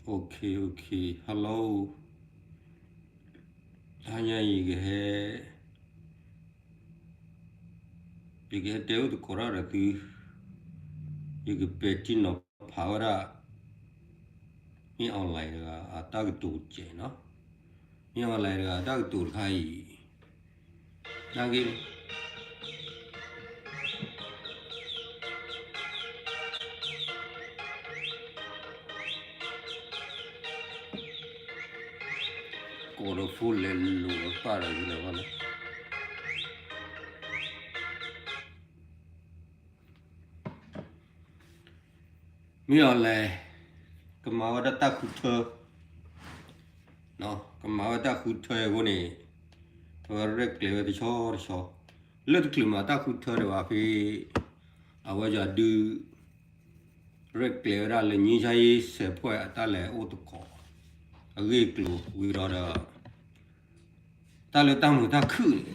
Okay, okay, hello. တဟါညါအံၤ ယကဟဲ ယကဟဲတဲအိၣ်သကိးတၢ်ဒီးသု, ယကပဲာ်ထံနီၤဖးဝဲဒၣ် မ့ၢ် online တဂၤအတၢ်ကတိၤတကဲးနီၤ, မ့ၢ် online တဂၤအတၢ်ကတိၤတခါအံၤ နာ်က့ ကိးဒီးဖိလဲၤလိာ်ပာ်ဒီးယလဲၤဘၣ်လီၤ. မ့ၢ်အီၤလဲၣ်, ကမၤဝဲဒၣ်တၢ်ဃုထၢ, ကမၤဝဲတၢ်ဃုထၢအဃိန့ၣ်, အဝဲရဲၣ်ကျဲၤဝဲတဆီတဆီ, လၢတချုးမၤတၢ်ဃုထၢဒံးဘၣ်ဖဲ အဝဲယွၤဒုး ရဲၣ်ကျဲၤဝဲဒၣ်လၢ ငြိမ်းချမ်းရေးဆယ်ဖွဲ့အတၢ်လဲၤအိၣ်သကိး အဂ့ၢ်အကျိၤဝံၤဒီးဒီး တၢ်လၢတၢ်မုာ်တၢ်ခုၣ်န့ၣ်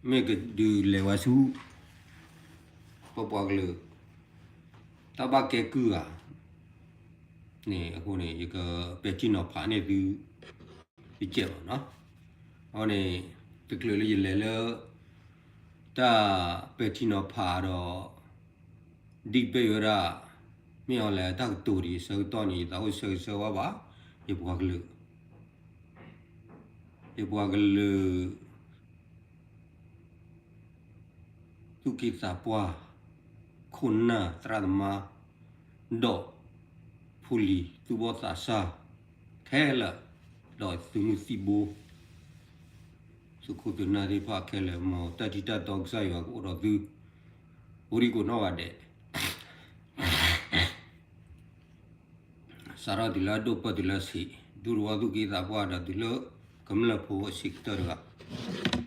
မ့ၢ်ကဒုးလဲၤဝဲဆူ ပပှၤကလုာ် တၢ်ဘၣ်ကဲကုၢ်ဧါန့ၣ် အဃိန့ၣ် ယကပဲာ်ထံနီၤဖးန့ၢ်သု တကဲးလီၤနီၤ. အဃိန့ၣ် တချုးလၢယလဲၤလၢ တၢ်ပဲာ်ထံနီၤဖးဒီး ဒံးပဲာ်ဝဲဒၣ် မ့ၢ်အီၤလဲၣ် တၢ်ကတိၤဒံးဆၢကတီၢ်န့ၣ် ယသးအိၣ်ဆၢဂ့ၤဆၢဝါဘၣ် ယပှၤကလုာ်, ယပှၤကလုာ် သူၣ်က့သးပှၢ်, ခိၣ်နၢ်သရၣ်သမါ, ဒီး ဖိလံၤသူၣ်ဘီၣ်သးစၢ် ခဲလၢာ်, ဒီးသုးမုၢ်သံၣ်ဘိ သုးခိၣ်သုးနၢ်သ့ၣ်တဖၣ်ခဲလၢာ် မ်တၢ်ထံတၢ်တီကစၢ်ယွၤကအိၣ်ဒီးသု အိၣ်ဒံးကိးနီၢ်ဂၤဒဲး စးထီၣ်တုၤလၢအဒိၣ်ပၢၢ်တုၤလၢအဆံး, ဒူသဝီသူၣ်က့သးပှၢ်ဒီးတုၤလၢကမျၢၢ်ဖိအဆံးကတၢၢ်တဂၤ,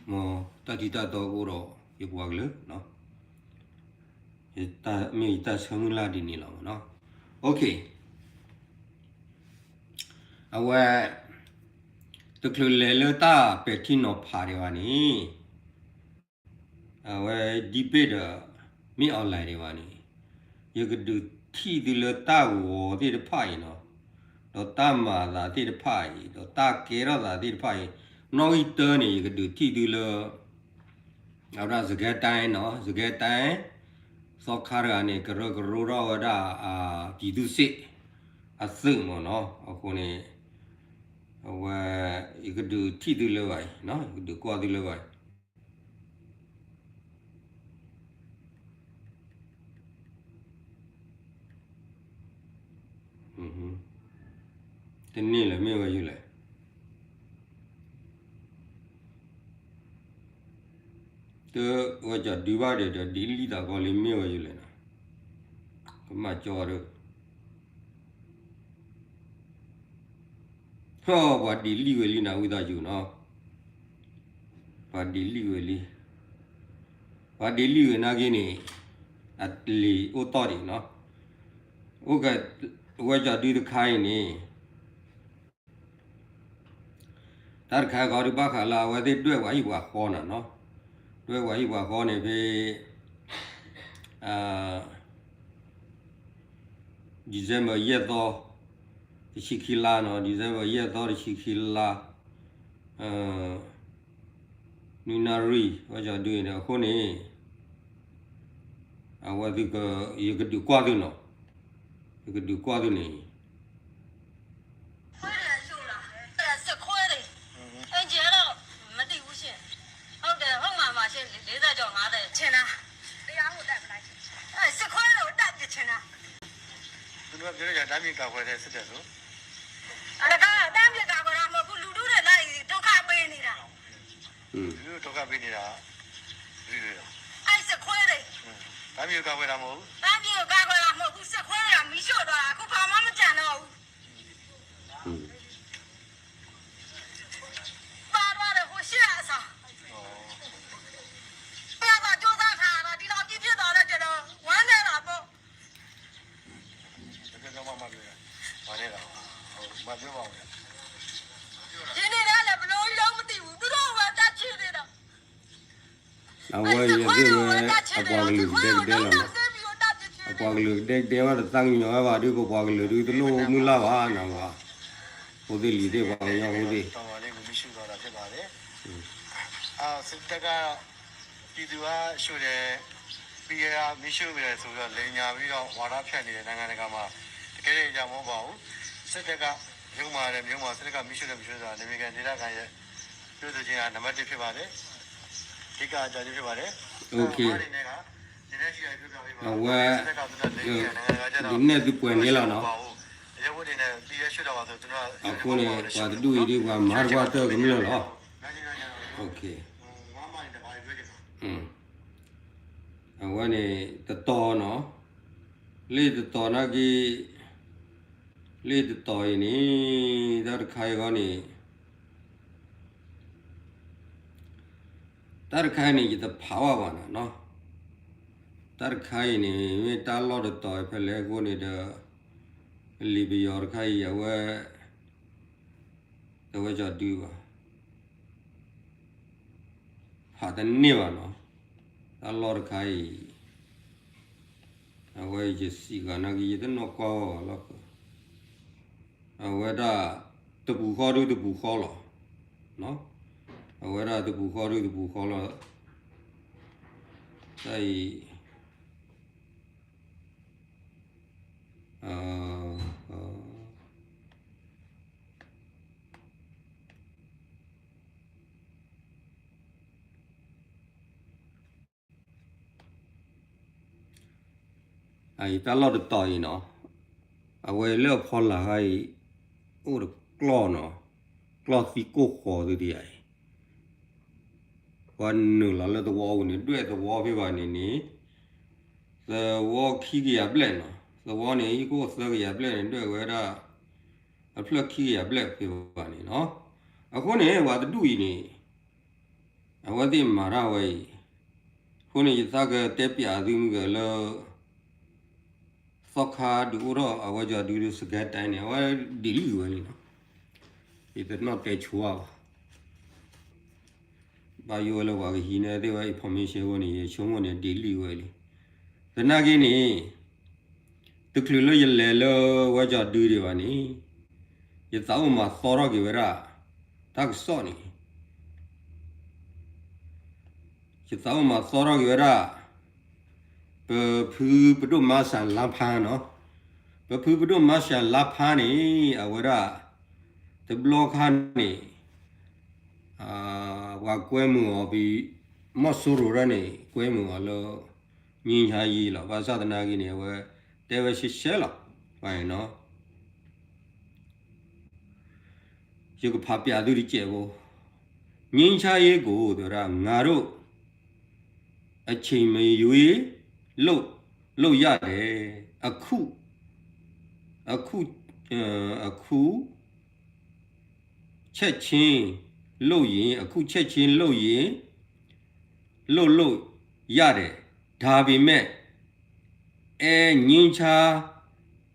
မ်တၢ်ထံတၢ်တီကအိၣ်ဒီးယပှၤကလုာ်, မ့ၢ်ယတၢ်ဆၢမုၢ်လၢ်ဒ်န့ၣ်လီၤနီၤ. Okay, အဝဲ တချုးလဲၤလၢတၢ်ပဲာ်ထံနီၤဖးဒံးဘၣ်န့ၣ် အဝဲ debate ဒီး မ့ၢ် online ဒံးဘၣ်န့ၣ် ယကဒုးထံၣ်သုလၢတၢ်ဂီၤသ့ၣ်တဖၣ်အံၤနီၤ, ဒီးတၢ်မၤအသးသ့ၣ်တဖၣ်အံၤ ဒီးတၢ်ကဲထီၣ်သးသ့ၣ်တဖၣ်အံၤ နီၣ်ဂံၢ်တၢန့ၣ် ယကဒုးထံၣ်သုလၢ အဝဲဒၣ် စကဲတၢ်နီၤ, စကဲတၢ် သီခါတဂၤန့ၣ် ကရၢကရိထီၣ်ဝဲဒၣ် ပြည်သူ့စစ် အသုးမ့ၢ်နီၤ. အဃိန့ၣ် အဝဲ ယကဒုးထံၣ်သုလၢဘၣ်အံၤ, ယကဒုးကွၢ်သုလၢဘၣ်အံၤ တန့ၢ်လၢၤ မ့ၢ်ဝဲယုၤလဲၣ်, တဝဲကီၤဒုးဘၣ်ဒီး ဒ်လံၣ်သးကီလံ မ့ၢ်ဝဲယုၤလဲၣ်နီၤ, ကမၣ်ကၠီဒီး ဟီ ပှၤဒ်လံၣ်ဝဲလံနၤ ဝံသးစူၤနီၤ, ပှၤဒ်လံၣ်ဝဲလံ, ပှၤဒ်လံၣ်ဝဲနာ်က့န့ၣ် အလံာ်အိၣ်တီၢ်ဒံးနီၤ, အိၣ်ကဝဲကီၤဒုတခါအံၤန့ၣ် တၢ်တခါခီဒုးဘၣ်ဃးလၢအဝဲသ့ၣ်ဒွဲၣ်ပှၤဟံၣ်ပှၤဃီနီၤနီၤ, ဒွဲၣ်ပှၤဟံၣ်ပှၤဃီန့ၣ်ဖဲ December ယဲၢ်သီ တဆံခံလါနီၤ, December ယဲၢ်သီ တဆံခံလါ နွံနၣ်ရံၣ် ဝဲကီၤဒုန့ၣ် အဃိန့ၣ် အဝဲသ့ၣ်က ယကဒုးကွၢ်သုနီၤ, ယကဒုးကွၢ်သုန့ၣ် စစ်ခွေးတွေ အင်္ကျီကတော့ မသိဘူးရှင့်။ ဟုတ်တယ် ဟုတ်မှာပါရှင့် လေးဆယ်ကျော် ငါးဆယ် ချင်တာ တရားဟိုတက်ပလိုက် အဲ စစ်ခွေးတွေကို တတ်ပစ်ချင်တာ သူတို့က ပြောကြတာ တိုင်းပြည်ကာကွယ်တဲ့ စစ်တပ်လို့ တခါ တိုင်းပြည်ကာကွယ်တာ မဟုတ်ဘူး လူထုတွေ လိုက် ဒုက္ခပေးနေတာ လူထုဒုက္ခပေးနေတာ လူထုတွေ အဲ့စစ်ခွေးတွေ တိုင်းပြည်ကိုကာကွယ်တာ မဟုတ်ဘူး တိုင်းပြည်ကိုကာကွယ်တာ မဟုတ်ဘူး စစ်ခွေးတွေက မီးရှို့သွားတာ အခုဘာမှ မကျန်တော့ဘူး ပါသွားတယ် ဟိုရှေ့ကအဆောင် ညစာကြိုးစားထားတာ ဒီလောက်ကြီးဖြစ်သွားတော့ ကျွန်တော် ဝမ်းနည်းတာပေါ့ မပြောတော့မှ မပြောရ။ မပြောပါဘူးဗျာ။ ဒီနေ့လည်း ဘယ်လိုလုပ်မသိဘူး။ သူတို့က တတ်ချင်နေတာ။ အဝဲယသ့ၣ်ဝဲ အပှၤကလုာ်ဒဲကဒဲလီၤနီၤ, အ ပပှၤကလုာ်ကဒဲကဒဲဝဲတသးကညီၤဝဲဘၣ်ဒုး ပပှၤကလုာ်ဒုးတလိၣ်မုၢ်လၢ်ဘၣ်နဝၤ, ဖိသ့ၣ်လံၤသ့ၣ်ပှၤကညီဖိသ့ၣ် စစ်တပ်က ပြည်သူအား ရှို့တယ်၊ ပြီးတော့ မီးရှို့တယ်ဆိုပြီးတော့ လိမ်ညာပြီးတော့ ဝါဒဖြန့်နေတယ် နိုင်ငံတကာမှာ တကယ်ရကြမဟုတ်ပါဘူး။ စစ်တပ်က ယုံပါတယ် မယုံပါဘူး စစ်တပ်က မီးရှို့တယ် မီးရှို့တယ်ဆိုတာ နေပြည်တော်ဒေသခံရဲ့ ပြောဆိုခြင်းဟာ နံပါတ်တစ်ဖြစ်ပါတယ်။ အဓိကအကြောင်းဖြစ်ပါတယ်။ အဝဲ ဒုးနဲၣ်သုပှဲၤန့ၣ်လီၤနီၤ. အဃိန့ၣ် ပှၤတဒူၣ်အံၤဒုး ပှၤမၤတဘၣ်တၢ်ကမျၢၢ်လီၤ. အဝဲန့ၣ် တတီၤနီၤ, လၢတတီၤနာ်က့, လၢတတီၤအံၤန့ၣ် တၢ်တခါအံၤဂီၢ်န့ၣ် တၢ်တခါအံၤန့ၣ် ယတဖးဘၣ်ဘၣ်နီၤနီၤ, တၢ်တခါအံၤန့ၣ် မ့ၢ်တၢ်လီၢ်တတီၤဖဲလဲၣ်အဃိန့ၣ်ဒီး လံာ်ပယီၤတခါအံၤ အဝဲ တဝဲကီၤဒုးဘၣ် ဖးတန့ၢ်ဘၣ်နီၤ, တၢ်လီၢ်တခါအံၤ အဝဲယစံးဂၤနာ်က့ ယတနီၢ်ကွၢ်ဝဲဘၣ်လီၤ. အဝဲဒၣ် တပူၤဃီဒုတပူၤဃီလီၤ, အဝဲဒၣ်တပူၤဃီဒုတပူၤဃီလီၤ, တၢ်အံၤ အံၤတၢ်လီၢ်တတီၤအံၤနီၤ, အဝဲလၢအဖီလာ်ခါအံၤ အိၣ်တကျီၢ်နီၤ, ကျီၢ်သံကိၢ်ဃီၤသုတယၤအံၤ, ပှၤနုာ်လီၤလၢသဝီပူၤန့ၣ် ဒွဲၣ်သဝီဖဲဘၣ်န့ၣ်န့ၣ်, သဝီခံကယၤဘျဲၣ်နီၤ, သဝီန့ၣ် ဟံၣ်ခိၣ်သၢကယၤဘျဲၣ်န့ၣ် ဒွဲၣ်ဝဲဒၣ် အဖျၢၣ်ခံကယၤဘျဲၣ်ဖဲဘၣ်န့ၣ်နီၤ, အဃိန့ၣ် ပှၤတဒူၣ်အံၤန့ၣ် အဝဲသ့ၣ်မၤတၢ်ဝဲအံၤ, အဃိန့ၣ် ယသးကတဲပျးသုမုၢ်ဂဲၤလၢ သီခါဒုးအိၣ်ထီၣ်အဝဲကီၤဒုးစကဲတဲန့ၣ် အဝဲဒ့ၣ်လံဝဲလံနီၤ, ယတနီၢ်တဲဆိဘၣ်, ဘၣ်ယိၣ်ဝဲလၢပှၤကဟံးန့ၢ်သ့ၣ်ဝဲ information အဃိန့ၣ် ယဆိကမိၣ်န့ၣ် ဒ့ၣ်လံဝဲလံ, သနာ်က့န့ၣ် တချုးလၢယလဲၤလၢဝဲကီၤဒုးဒံးဘၣ်န့ၣ်, ယသးအိၣ်မၤသီထီၣ်က့ၤဝဲဒၣ် တၢ်ကစီၣ်န့ၣ် ယသးအိၣ်မၤသီထီၣ်က့ၤဝဲဒၣ် ပဖုပဒိၣ်မါစၢ်လါဖါနီၤ, ပဖုပဒိၣ်မါစၢ်လါဖါန့ၣ် အဝဲဒၣ် တဘျီခါန့ၣ် ပှၤကွဲမုာ်အီၤ ပမီၢ်စိရိၤဒၣ်န့ၣ် ကွဲမုာ်အီၤလၢ ငြိမ်းချမ်းရေးလီၤ. ဘၣ်ဆၣ်သနာ်က့န့ၣ် အဝဲတဲဝဲရှဲရှဲလီၤ. ယကဖးပျးသုတစဲးဖိ, ငြိမ်းချမ်းရေးကို တဲဝဲဒၣ် ငါတို့ အချိန်မရွေး လုပ် လုပ်ရတယ်. အခု အခု အခု ချက်ချင်းလုပ်ရင် အခုချက်ချင်းလုပ်ရင် လုပ်လို့ရတယ်. ဒါပေမဲ့ အဲ ငြိမ်းချမ်း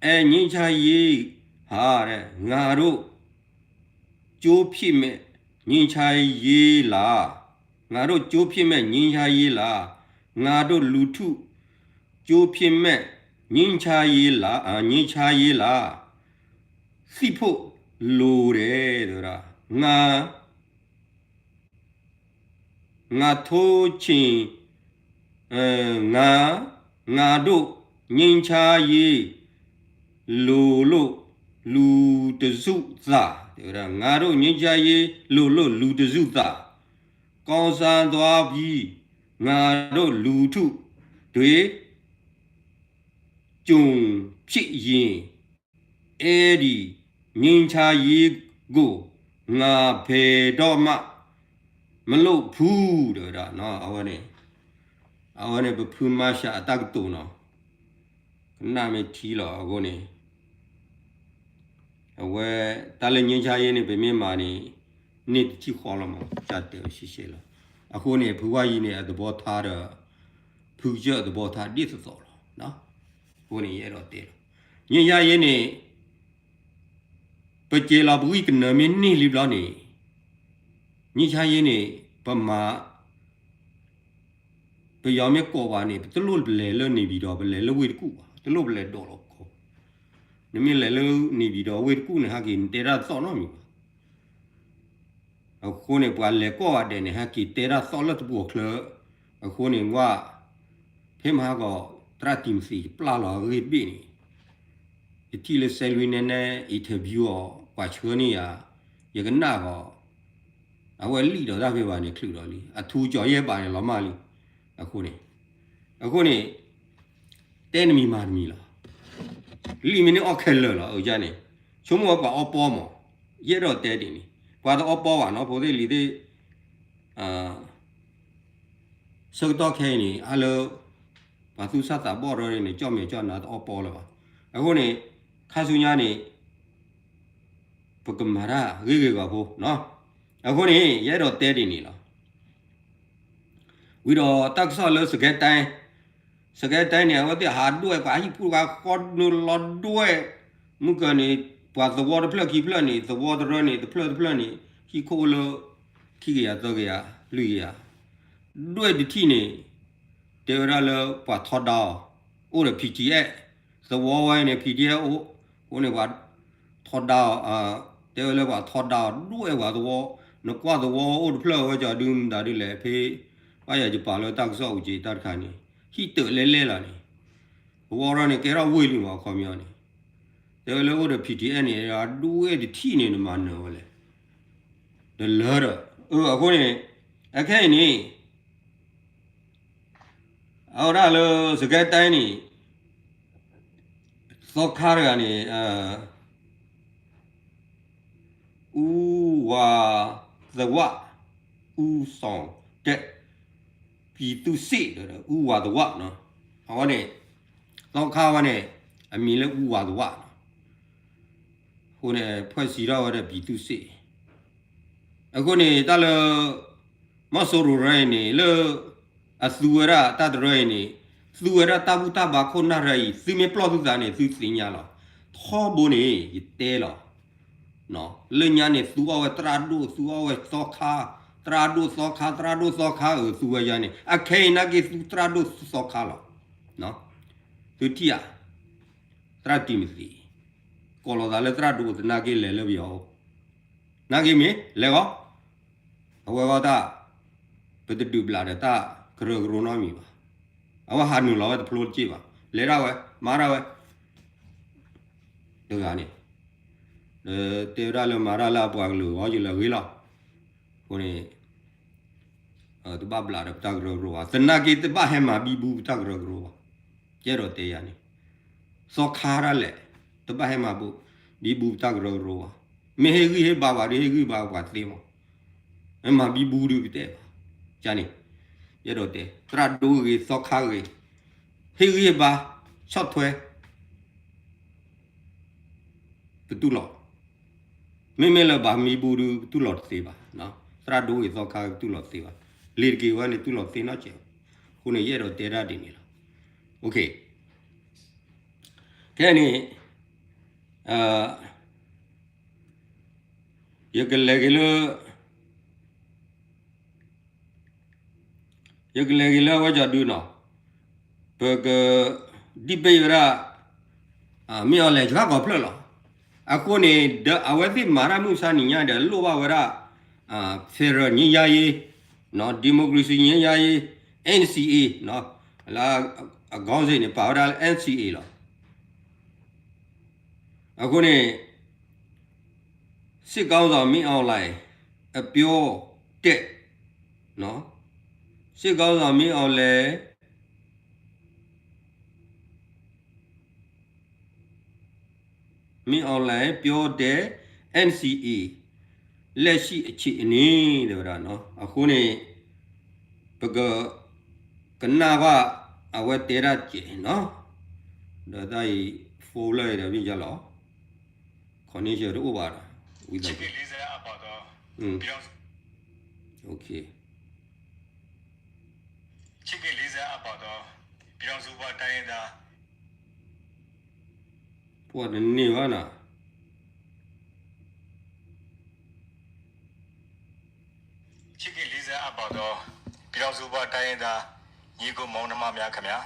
အဲ ငြိမ်းချမ်းရေးဟာတဲ့ ငါတို့ ကြိုးဖြစ်မဲ့ ငြိမ်းချမ်းရေးလား? ငါတို့ ကြိုးဖြစ်မဲ့ ငြိမ်းချမ်းရေးလား? ငါတို့ လူထု ကြိုးဖြစ်မဲ့ ငြိမ်းချမ်းရေးလား အာ ငြိမ်းချမ်းရေးလား သိဖို့လိုတယ် ဆိုတာ ငါ ငါထိုးချင် ငါ ငါတို့ ငြိမ်းချမ်းရေး လိုလို့ လူတစုသာ တဲဝဲဒၣ် ငါတို့ ငြိမ်းချမ်းရေး လိုလို့ လူတစုသာ ကောင်းစားသွားပြီး ငါတို့ လူထုတွေ ကြုံဖြစ်ရင် အဲဒီ ငြိမ်းချမ်းရေးကို ငါဘယ်တော့မှ မလုပ်ဘူး တဲဝဲဒၣ် အဝဲန့ၣ် အဝဲန့ၣ် ပဖုမါရှးအတၢ်ကတိၤနီၤ ကနၣ်မ့ၢ်ထံလီၤ အဃိန့ၣ် အဝဲ တၢ်လၢ ငြိမ်းချမ်းရေး န့ၣ် ပမ့ၢ်မၤန့ၣ် န့ၢ်တထံၣ်ဃီလီၤမး တၢ်တဲဝဲရှဲရှဲလီၤ. အဃိန့ၣ် ဖုဝါယံၤန့ၣ် အသဘောထားဒီး ဖုကစၢၢ်အသဘောထား ဒ်သိးသိးလီၤ. အဃိန့ၣ် ယအဲၣ်ဒိးတဲလီၤ ငြိမ်းချမ်းရေး န့ၣ် ပကဲလီၤပဂံၢ်ကနၢမ့ၢ်န့ၢ်လံဘျီန့ၣ် ငြိမ်းချမ်းရေး န့ၣ် ပမၤ ပယီၤမ့ၢ်ကိးပှၤန့ၣ် ပတလိၣ်လဲၤလၢန့ၣ်ပၣ်ဒီး ပလဲၤလၢဝ့ၢ်တကူၣ်ဘၣ် တလိၣ်ပလဲၤဒိးလီၤခီ, နမ့ၢ်လဲၤလၢန့ၣ်ပံၤဒီးဝ့ၢ်တကူၣ်န့ၣ် ဟဲက့ၤနတဲတၢ်သီၣ်နီတမံၤဘၣ်. အဃိန့ၣ် ပှၤလဲၤကိးဂၤဒဲးန့ၣ် ဟဲက့ၤတဲတၢ်သီၣ်လၢတပူၤချၢ, အဃိန့ၣ်ဝဲ ဖဲမဟါဂီၤ သရၣ်တံၤမသ့း ယပျၢ်လီၤအဂ့ၢ်တဘ့ၣ်န့ၣ်, ယထံၣ်လၢစဲလွံၢ်နဲနဲ interview အီၤ ပှၤဆှၢန့ၢ်ယၤ, ယကနၣ်ဂီၤ, အဝဲလံၣ်ဒီးတၢ်ဖဲဘၣ်န့ၣ် ချုးဒီးလံ, အထူကၠီၤယဲၢ်ဘးန့ၣ် လီၤမၢ်လံ. အဃိန့ၣ်, အဃိန့ၣ် တဲနမံၤမၤတမံၤလီၤ. လံာ်မ့ၢ်န့ၢ်အီၣ်ခဲလၢာ်လီၤ အန့ၣ်, ဆိကမိၣ်ဝဲပှၤအီပီမး, ယအဲၣ်ဒိးတဲဒ်န့ၣ်, ပှၤတအီပီဘၣ်နီၤ ဖိသ့ၣ်လံၤသ့ၣ် ဆၢကတီၢ်ခဲအံၤန့ၣ် အါလၢ ပှၤသူၣ်စၢ်သးဘီၣ်ရၢန့ၣ် ကၠီၣ်မဲာ်ကၠီၣ်နါတအီပီလၢၤဘၣ်. အဃိန့ၣ် ခါဆူညါန့ၣ် ပကမၤတၢ်ဂ့ၢ်ဂ့ၤဂီၤဖိနီၤ. အဃိန့ၣ် ယအဲၣ်ဒိးတဲဒ်န့ၣ်လီၤ. ဝံၤဒီးတၢ်ကစီၣ်လၢ စကဲတဲ, စကဲတဲန့ၣ် အဝဲသ့ၣ်ဟးဒွဲၣ်ပှၤဟံၣ်ဖိဃာ်ဃီဒုလီၤဒွဲၣ်, မုၢ်ကၢၤန့ၣ် ပှၤသဝီတဖျၢၣ်ခံဖျၢၣ်န့ၣ် သဝီတရၢန့ၣ် တဖျၢၣ်တဖျၢၣ်န့ၣ် ဟံၣ်ခိၣ်အိၣ်လၢ ခံကယၤသၢကယၤလွံၢ်ကယၤ ဒွဲၣ်တထံၣ်န့ၣ် တဲဝဲဒၣ်လၢပှၤထီဒါအီၤ, အိၣ်ဒီး P T S, သဝီဝဲန့ၣ် P T S အိၣ်, အဃိန့ၣ်ပှၤထီဒါအီၤ, တဲဝဲလၢပှၤထီဒါအီၤ ဒွဲၣ်ပှၤသဝီ, နကွၢ်သဝီအိၣ်တဖျၢၣ်ဝဲကၠီဒုမတၤဒုလဲၣ် ဖဲ ဘၣ်ယၤယပာ်လၢတၢ်ကစီၣ်အူက့တၢ်တခါန့ၣ် ဟံၣ်တၢးလဲလဲလီၤန့ၣ်, သဝီရၢန့ၣ် ကဲထီၣ်ဝ့ၢ်လံမး အခီပညီန့ၣ်, တဲဝဲလၢအိၣ်ဒီး P T S န့ၣ် ဒွဲၣ်တထံၣ်န့ၣ် နမၤနၢၤဝဲလဲၣ်, ဒီးလၢဒီး, အဃိန့ၣ် အခဲအံၤန့ၣ် အဝဲဒၣ်လၢ စကဲတဲန့ၣ် သီခါတဂၤန့ၣ် အူဝၤသဝၣ်, အူစီၣ်တဲး, ပံၤသူစ့ၣ်ဒီး အူဝၤသဝၣ်နီၤ, အဝဲန့ၣ် သီခါဝဲန့ၣ် အမံၤလၢအူဝၤသဝၣ်နီၤ, အဃိန့ၣ် ဖှဲးစံးထီၣ်ဝဲဒီးပံၤသူစ့ၣ် အဃိန့ၣ် တၢ်လၢ မီၢ်စိရိၤရၢအံၤန့ၣ် လၢ အသူဝဲဒၣ်တၢ်တရၢအံၤန့ၣ် သူဝဲဒၣ်တၢ်ဘူၣ်တၢ်ဘါခိၣ်နၢ်ရၢအံၤ သုမ့ၢ်ပျီၢ်သုသးန့ၣ် သုသ့ၣ်ညါလီၤ. ထီဘိန့ၣ် ယတဲလီၤ လၢညါန့ၣ် သူအီၣ်ဝဲသရၣ်ဒိၣ် သူအီၣ်ဝဲသီခါ, သရၣ်ဒိၣ်သီခါ သရၣ်ဒိၣ်သီခါဧၢ သူဝဲယါန့ၣ် အခဲအံၤနာ်က့သူသရၣ်ဒိၣ်သူသီခါလီၤ. သုထံၣ်ဧါ, သရၣ်တံၤမသ့း ကိးလီၤသးလၢသရၣ်ဒိၣ်သနာ်က့လဲၤလၢပယီၤအိၣ်, နာ်က့မ့ၢ်လဲၤဂီၤ အဝဲဂီၢ်တၢ် ပတဒုးဘျးဒီးတၢ်ကရၢကရိနီတမံၤဘၣ်. အဝဲဟးနုာ်လီၤဝဲတဖျိတက့ၢ်ဘၣ်. လဲၤဒၣ်ဝဲ မၤဒၣ်ဝဲ တဂၤန့ၣ် တဲဝဲဒၣ်လၢမၤတၢ်လၢအပှၤကလုာ်အဂီၢ် ယလၢအဂ့ၤလီၤ. အဃိန့ၣ် တဘၣ်ဘျးဒီးပတၢ်ကရၢကရိဘၣ်. သနာ်က့တဘၣ်ဟဲမၤဘံဘူပတၢ်ကရၢကရိဘၣ်. ယအဲၣ်ဒိးတဲယၤန့ၣ် သီခါဒၣ်လဲာ် တဘၣ်ဟဲမၤဘံဘူပတၢ်ကရၢကရိဘၣ်. မ့ၢ်ဟ့ၣ်ဂံၢ်ဟ့ၣ်ဘါပှၤဒီးဟ့ၣ်ဂံၢ်ဘါပှၤသ့မး. မၤဘံဘူဒုးကတဲဘၣ်. ယန့ၣ် ယအဲၣ်ဒိးတဲ သရၣ်ဒိၣ်ဂ့ၤ သီခါဂ့ၤ ဟ့ၣ်ဂံၢ်ဟ့ၣ်ဘါ ဆီၣ်ထွဲ ပတူၢ်လိာ် မ့မ့ၢ်လၢဘၣ်မံဘူဒုး ပတူၢ်လိာ်တသ့ဘၣ်. သရၣ်ဒိၣ်ဂ့ၤသီခါ ပတူၢ်လိာ်တသ့ဘၣ်. လ့ၤတက့ၤဝဲန့ၣ် တူၢ်လိာ်သ့နီတစဲး. အဃိန့ၣ် ယအဲၣ်ဒိးတဲဒၣ်ဒ်န့ၣ်လီၤ. ခဲအံၤန့ၣ် ယကလဲၤက့ၤလၢ ယကလဲၤက့ၤလၢအဝဲကၠီဒုနီၤ, ပက debate ဝဲဒၣ် မ့ၢ်အီၤလဲၤစှၤကီးဖျၢၣ်လီၤ. အဃိန့ၣ် ဒီးအဝဲသ့ၣ်မၤတၢ်မုၢ်မဆါနံၤညါဒီး လိၣ်ဘၣ်ဝဲဒၣ် federal ငြိမ်းချမ်းရေး, democracy ငြိမ်းချမ်းရေး, NCA လၢအခေါင်းစဉ်န့ၣ် ပာ်ဝဲဒၣ်လၢ NCA လီၤ. အဃိန့ၣ် စစ်ခေါင်းဆောင်မင်းအောင်လှိုင်အပြောတဲ့နော်, စစ်ခေါင်းဆောင်မင်းအောင်လှိုင် မင်းအောင်လှိုင်ပြောတဲ့ NCA လက်ရှိအခြေအနေ တဲဝဲဒၣ်နော်. အဃိန့ၣ် ပက ကနၣ်ဘၣ်အဝဲတဲဒၣ်ကဲးနီၤ, ဒီးတၢ်အံၤ phone လၢအံၤဒီးမ့ၢ်ယလီၤ connection တအိၣ်ဘၣ်ဒီး ဝံသးစူၤ OK ချစ်ခင်လေးစားအပ်ပါသော ပြည်ထောင်စုဝတိုင်းရင်းသား ပှၤတန့ၢ်ဘၣ်နီၤ ချစ်ခင်လေးစားအပ်ပါသော ပြည်ထောင်စုဝတိုင်းရင်းသား ညီအစ်ကိုမောင်နှမများခင်ဗျာ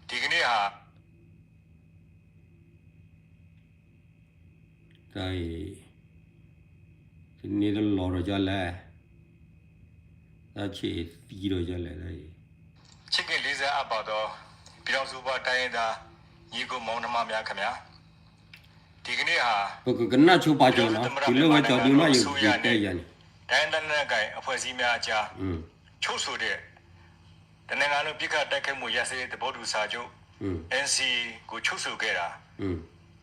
ဒီကနေ့ဟာ တၢ်အံၤ တန့ၢ်တလီၤဒီးဒ်လဲၣ်, တၢ်ဆံးသံဒီးဒ်လဲၣ်တၢ်အံၤ. ချစ်ခင်လေးစားအပ်ပါသော ပြည်ထောင်စုဘဝတိုင်းရင်းသားညီအစ်ကိုမောင်နှမများခင်ဗျာ ဒီကနေ့ဟာ ပကကနၣ်ဆိပာ်စၢၤနီၤ, တုၤလၢဝဲကၠီဒုနီၣ်ယကတဲယၤန့ၣ် တိုင်းရင်းသားလက်နက်ကိုင်အဖွဲ့အစည်းများအကြား ချုပ်ဆိုတဲ့ တစ်နိုင်ငံလုံးပစ်ခတ်တိုက်ခိုက်မှုရပ်စဲရေးသဘောတူစာချုပ် NCA ကိုချုပ်ဆိုခဲ့တာ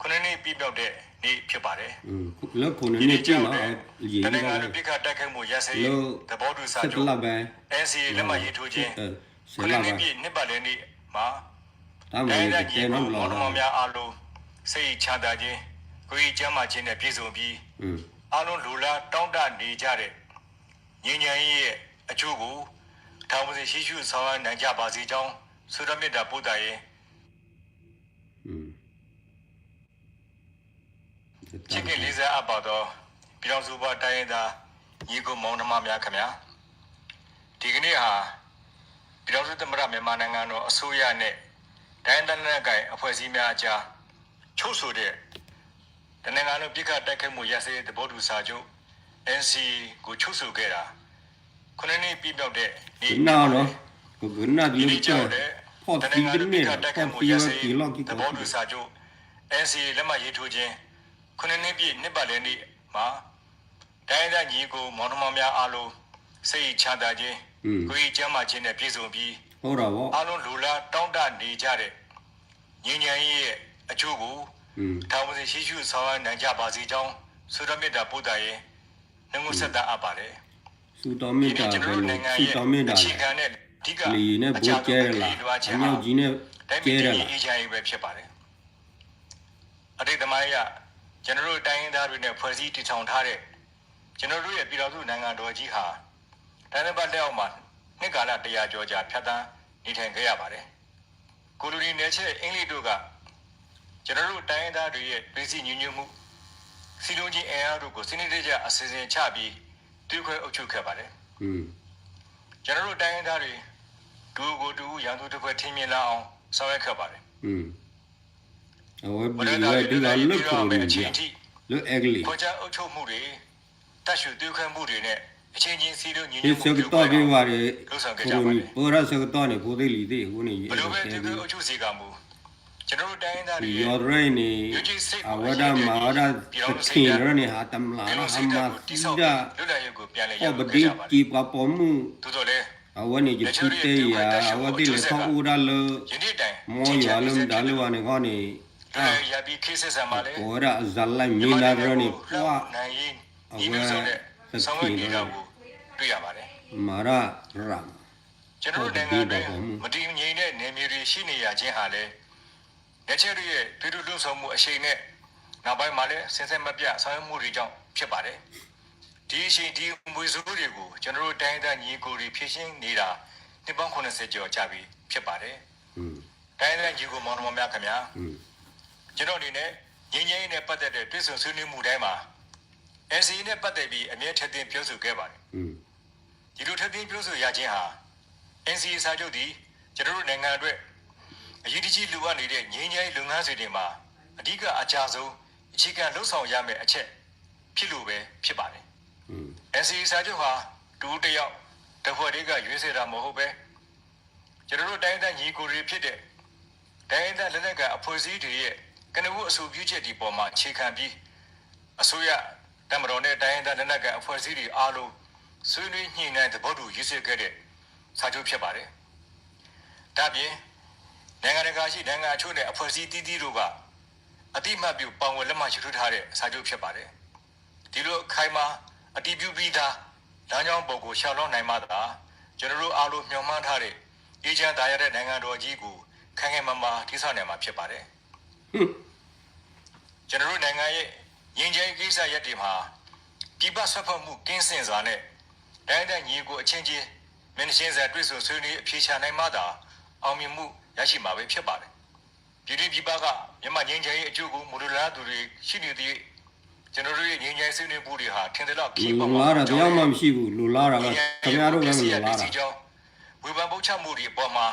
ခုနစ်နှစ်ပြည့်မြောက်တဲ့နေ့ဖြစ်ပါတယ်။ လၢခုနစ်နှစ်ပြည့်နော်, တစ်နိုင်ငံလုံးပစ်ခတ်တိုက်ခိုက်မှုရပ်စဲရေးသဘောတူစာချုပ် NCA လက်မှတ်ရေးထိုးခြင်း ခုနစ်နှစ်ပြည့်နှစ်ပတ်လည်နေ့မှာ တိုင်းရင်းသားညီအစ်ကိုမောင်နှမများအားလုံး စိတ်ချမ်းသာခြင်း၊ ကိုယ်ကျန်းမာခြင်းနဲ့ပြည့်စုံပြီး အားလုံးလိုလားတောင့်တနေကြတဲ့ ငြိမ်းချမ်းရေးရဲ့အကျိုးကို ထောင်ဝင်ရှေ့ရှုဆောင်ရွက်နိုင်ကြပါစေကြောင်း ဆုတောင်းမေတ္တာပို့သရင်း ချစ်ခင်လေးစားအပ်ပါသောပြည်ထောင်စုဘဝတိုင်းရင်းသားညီအစ်ကိုမောင်နှမများခင်ဗျာဒီကနေ့ဟာပြည်ထောင်စုသမ္မတမြန်မာနိုင်ငံတော်အစိုးရနဲ့တိုင်းရင်းသားလက်နက်ကိုင်အဖွဲ့အစည်းများအကြားချုပ်ဆိုတဲ့တနိုင်ငံလုံးပစ်ခတ်တိုက်ခိုက်မှုရပ်စဲရေးသဘောတူစာချုပ် NCA ကိုချုပ်ဆိုခဲ့တာခုနှစ်နှစ်ပြည့်မြောက်တဲ့နေ့ဖြစ်ပါတယ်။ ဒီနေ့ကျရောက်တဲ့တနိုင်ငံလုံးပစ်ခတ်တိုက်ခိုက်မှုရပ်စဲရေးသဘောတူစာချုပ် NCA လက်မှတ်ရေးထိုးခြင်းခုနှစ်နှစ်ပြည့်နှစ်ပတ်လည်နေ့မှာတိုင်းရင်းသားညီအစ်ကိုမောင်နှမများအားလုံးစိတ်ချမ်းသာခြင်းကိုယ်ကျန်းမာခြင်းနဲ့ပြည့်စုံပြီးအားလုံးလိုလားတောင့်တနေကြတဲ့ငြိမ်းချမ်းရေးရဲ့အကျိုးကိုတာဝန်ရှိရှိဆောင်ရွက်နိုင်ကြပါစေကြောင်းဆုတောင်းမေတ္တာပို့သရင်းနှုတ်ဆက်သအပ်ပါတယ်။ ဆုတောင်းမေတ္တာပဲလို့ ဆုတောင်းမေတ္တာလဲၣ်, လေယာဉ်နဲ့ဗုံးကြဲတလား, အမြောက်ကြီးနဲ့ကြဲတလား. အတိတ်သမိုင်းအရကျွန်တော်တို့တိုင်းရင်းသားတွေနဲ့ဖွဲ့စည်းတည်ထောင်ထားတဲ့ကျွန်တော်တို့ရဲ့ပြည်ထောင်စုနိုင်ငံတော်ကြီးဟာတိုင်းရင်းသားလက်အောက်မှာနှစ်ကာလတရာကျော်ကြာဖြတ်သန်းနေထိုင်ခဲ့ရပါတယ်။ ကိုလိုနီနယ်ချဲ့အင်္ဂလိပ်တို့ကကျွန်တော်တို့တိုင်းရင်းသားတွေရဲ့ပြည်စည်းညီညွတ်မှုစီလုံးချင်းအင်အားတို့ကိုစနစ်တကျအစီအစဉ်ချပြီးသွေးခွဲအုပ်ချုပ်ခဲ့ပါတယ်။ကျွန်တော်တို့တိုင်းရင်းသားတွေတူကိုတူရန်သူတစ်ဖွဲ့ထင်မြင်လာအောင်ဆောင်ရွက်ခဲ့ပါတယ်။အဝဲဘီဝဲဒုးလၢခရိုနီအံၤ လၢအဲကလံး ခွဲခြားအုပ်ချုပ်မှုတွေတတ်ရှုသွေးခွဲမှုတွေနဲ့အချင်းချင်းစည်းလုံးညီညွတ်မှုဆၢကတီၢ်က့ၤဝဲဒီး ခရိုနီပၢတၢ်ဆၢကတီၢ်န့ၣ် ဖိသ့ၣ်လံၤသ့ၣ်အဃိန့ၣ် ယအဲၣ်ဒိးတဲက့ၤ ပယီၤတရၢအံၤန့ၣ် အဝဲဒၣ်မၤဝဲဒၣ်သထ့ၣ်တရၢန့ၣ် ဟးတမျးလၢဟးမၤသံဒၣ် ကီၢ်ပဒ့က့ၤပှၤပိာ်မုၣ် အဝဲန့ၣ်ယဖုတဲယၤ အဝဲသ့ၣ်လဲၤထီၣ်အိၣ်ဒၣ်လၢ မီယွၤလၢမတၤလၢဝဲန့ၣ်ခီန့ၣ် ကိးဝဲဒၣ်အဇာ်လၢမ့ၢ်ဒၣ်တရၢန့ၣ် ပှၤ အဝဲသထ့ၣ်တရၢန့ၣ် မၤတၢ်ရၢ ကျွန်တော်တို့နိုင်ငံတွင်းမတည်ငြိမ်တဲ့နယ်မြေတွေရှိနေရခြင်းဟာလည်းနယ်ချဲ့တွေရဲ့ပြည်သူ့လွတ်ဆောင်မှုအရှိန်နဲ့နောက်ပိုင်းမှာလည်းဆင်ဆက်မပြတ်ဆောင်ရွက်မှုတွေကြောင့်ဖြစ်ပါတယ်။ဒီအရှိန်ဒီအမွေစိုးတွေကိုကျွန်တော်တို့တိုင်းရင်းသားညီအစ်ကိုတွေဖြေရှင်းနေတာနှစ်ပေါင်းခုနှစ်ဆယ်ကျော်ကြာပြီဖြစ်ပါတယ်။တိုင်းရင်းသားညီအစ်ကိုမောင်နှမများခင်ဗျာကျွန်တော်အနေနဲ့ငြိမ်းချမ်းရေးနဲ့ပတ်သက်တဲ့တွေ့ဆုံဆွေးနွေးမှုတိုင်းမှာ NCA နဲ့ပတ်သက်ပြီးအမြဲထည့်သွင်းပြောဆိုခဲ့ပါတယ်။ဒီလိုထည့်သွင်းပြောဆိုရခြင်းဟာ NCA စာချုပ်သည်ကျွန်တော်တို့နိုင်ငံအတွက်အရေးတကြီးလိုအပ်နေတဲ့ငြိမ်းချမ်းရေးလုပ်ငန်းစဉ်တွေမှာအဓိကအကျဆုံးအခြေခံလုပ်ဆောင်ရမယ့်အချက်ဖြစ်လို့ပဲဖြစ်ပါတယ်။ NCA စာချုပ်ဟာတူတယောက်တစ်ဖွဲ့တည်းကရွေးဆဲတာမဟုတ်ပဲကျွန်တော်တို့တိုင်းရင်းသားညီအစ်ကိုတွေဖြစ်တဲ့တိုင်းရင်းသားလက်နက်ကိုင်အဖွဲ့အစည်းတွေရဲ့ကနဦးအဆိုပြုချက်တွေပေါ်မှာအခြေခံပြီးအစိုးရတပ်မတော်နဲ့တိုင်းရင်းသားလက်နက်ကိုင်အဖွဲ့အစည်းတွေအားလုံးဆွေးနွေးညှိနှိုင်းသဘောတူရေးဆွဲခဲ့တဲ့စာချုပ်ဖြစ်ပါတယ်။ဒါ့အပြင်နိုင်ငံတကာရှိနိုင်ငံအချို့နဲ့အဖွဲ့အစည်းသီးသီးတို့ကအသိအမှတ်ပြုပါဝင်လက်မှတ်ရေးထိုးထားတဲ့စာချုပ်ဖြစ်ပါတယ်။ဒီလိုအခိုင်အမာအတည်ပြုပြီးသားလမ်းကြောင်းပေါ်ကိုလျှောက်လှမ်းနိုင်မှသာကျွန်တော်တို့အားလုံးမျှော်မှန်းထားတဲ့အေးချမ်းသာယာတဲ့နိုင်ငံတော်ကြီးကိုခိုင်ခိုင်မာမာတည်ဆောက်နိုင်မှာဖြစ်ပါတယ်။ကျွန်တော်တို့နိုင်ငံရဲ့ငြိမ်းချမ်းရေးကိစ္စရပ်တွေမှာပြည်ပစွက်ဖက်မှုကင်းစင်စွာနဲ့တိုင်းရင်းသားညီအစ်ကိုအချင်းချင်းမျက်နှာချင်းဆိုင်တွေ့ဆုံဆွေးနွေးအဖြေရှာနိုင်မှသာအောင်မြင်မှုရရှိမှာပဲဖြစ်ပါတယ်။ပြည်တွင်းပြည်ပကမြန်မာ့ငြိမ်းချမ်းရေးအကျိုးကိုမလိုလားသူတွေရှိနေသရွေ့ကျွန်တော်တို့ရဲ့ငြိမ်းချမ်းရေးဆွေးနွေးမှုတွေဟာထင်သလောက်ခရီးပေါက်မှာမလိုလားတာတယောက်မှမရှိဘူးလိုလားတာကခင်ဗျားတို့ပဲမလိုလားတာဝေဖန်ပုတ်ချမှုတွေအပေါ်မှာ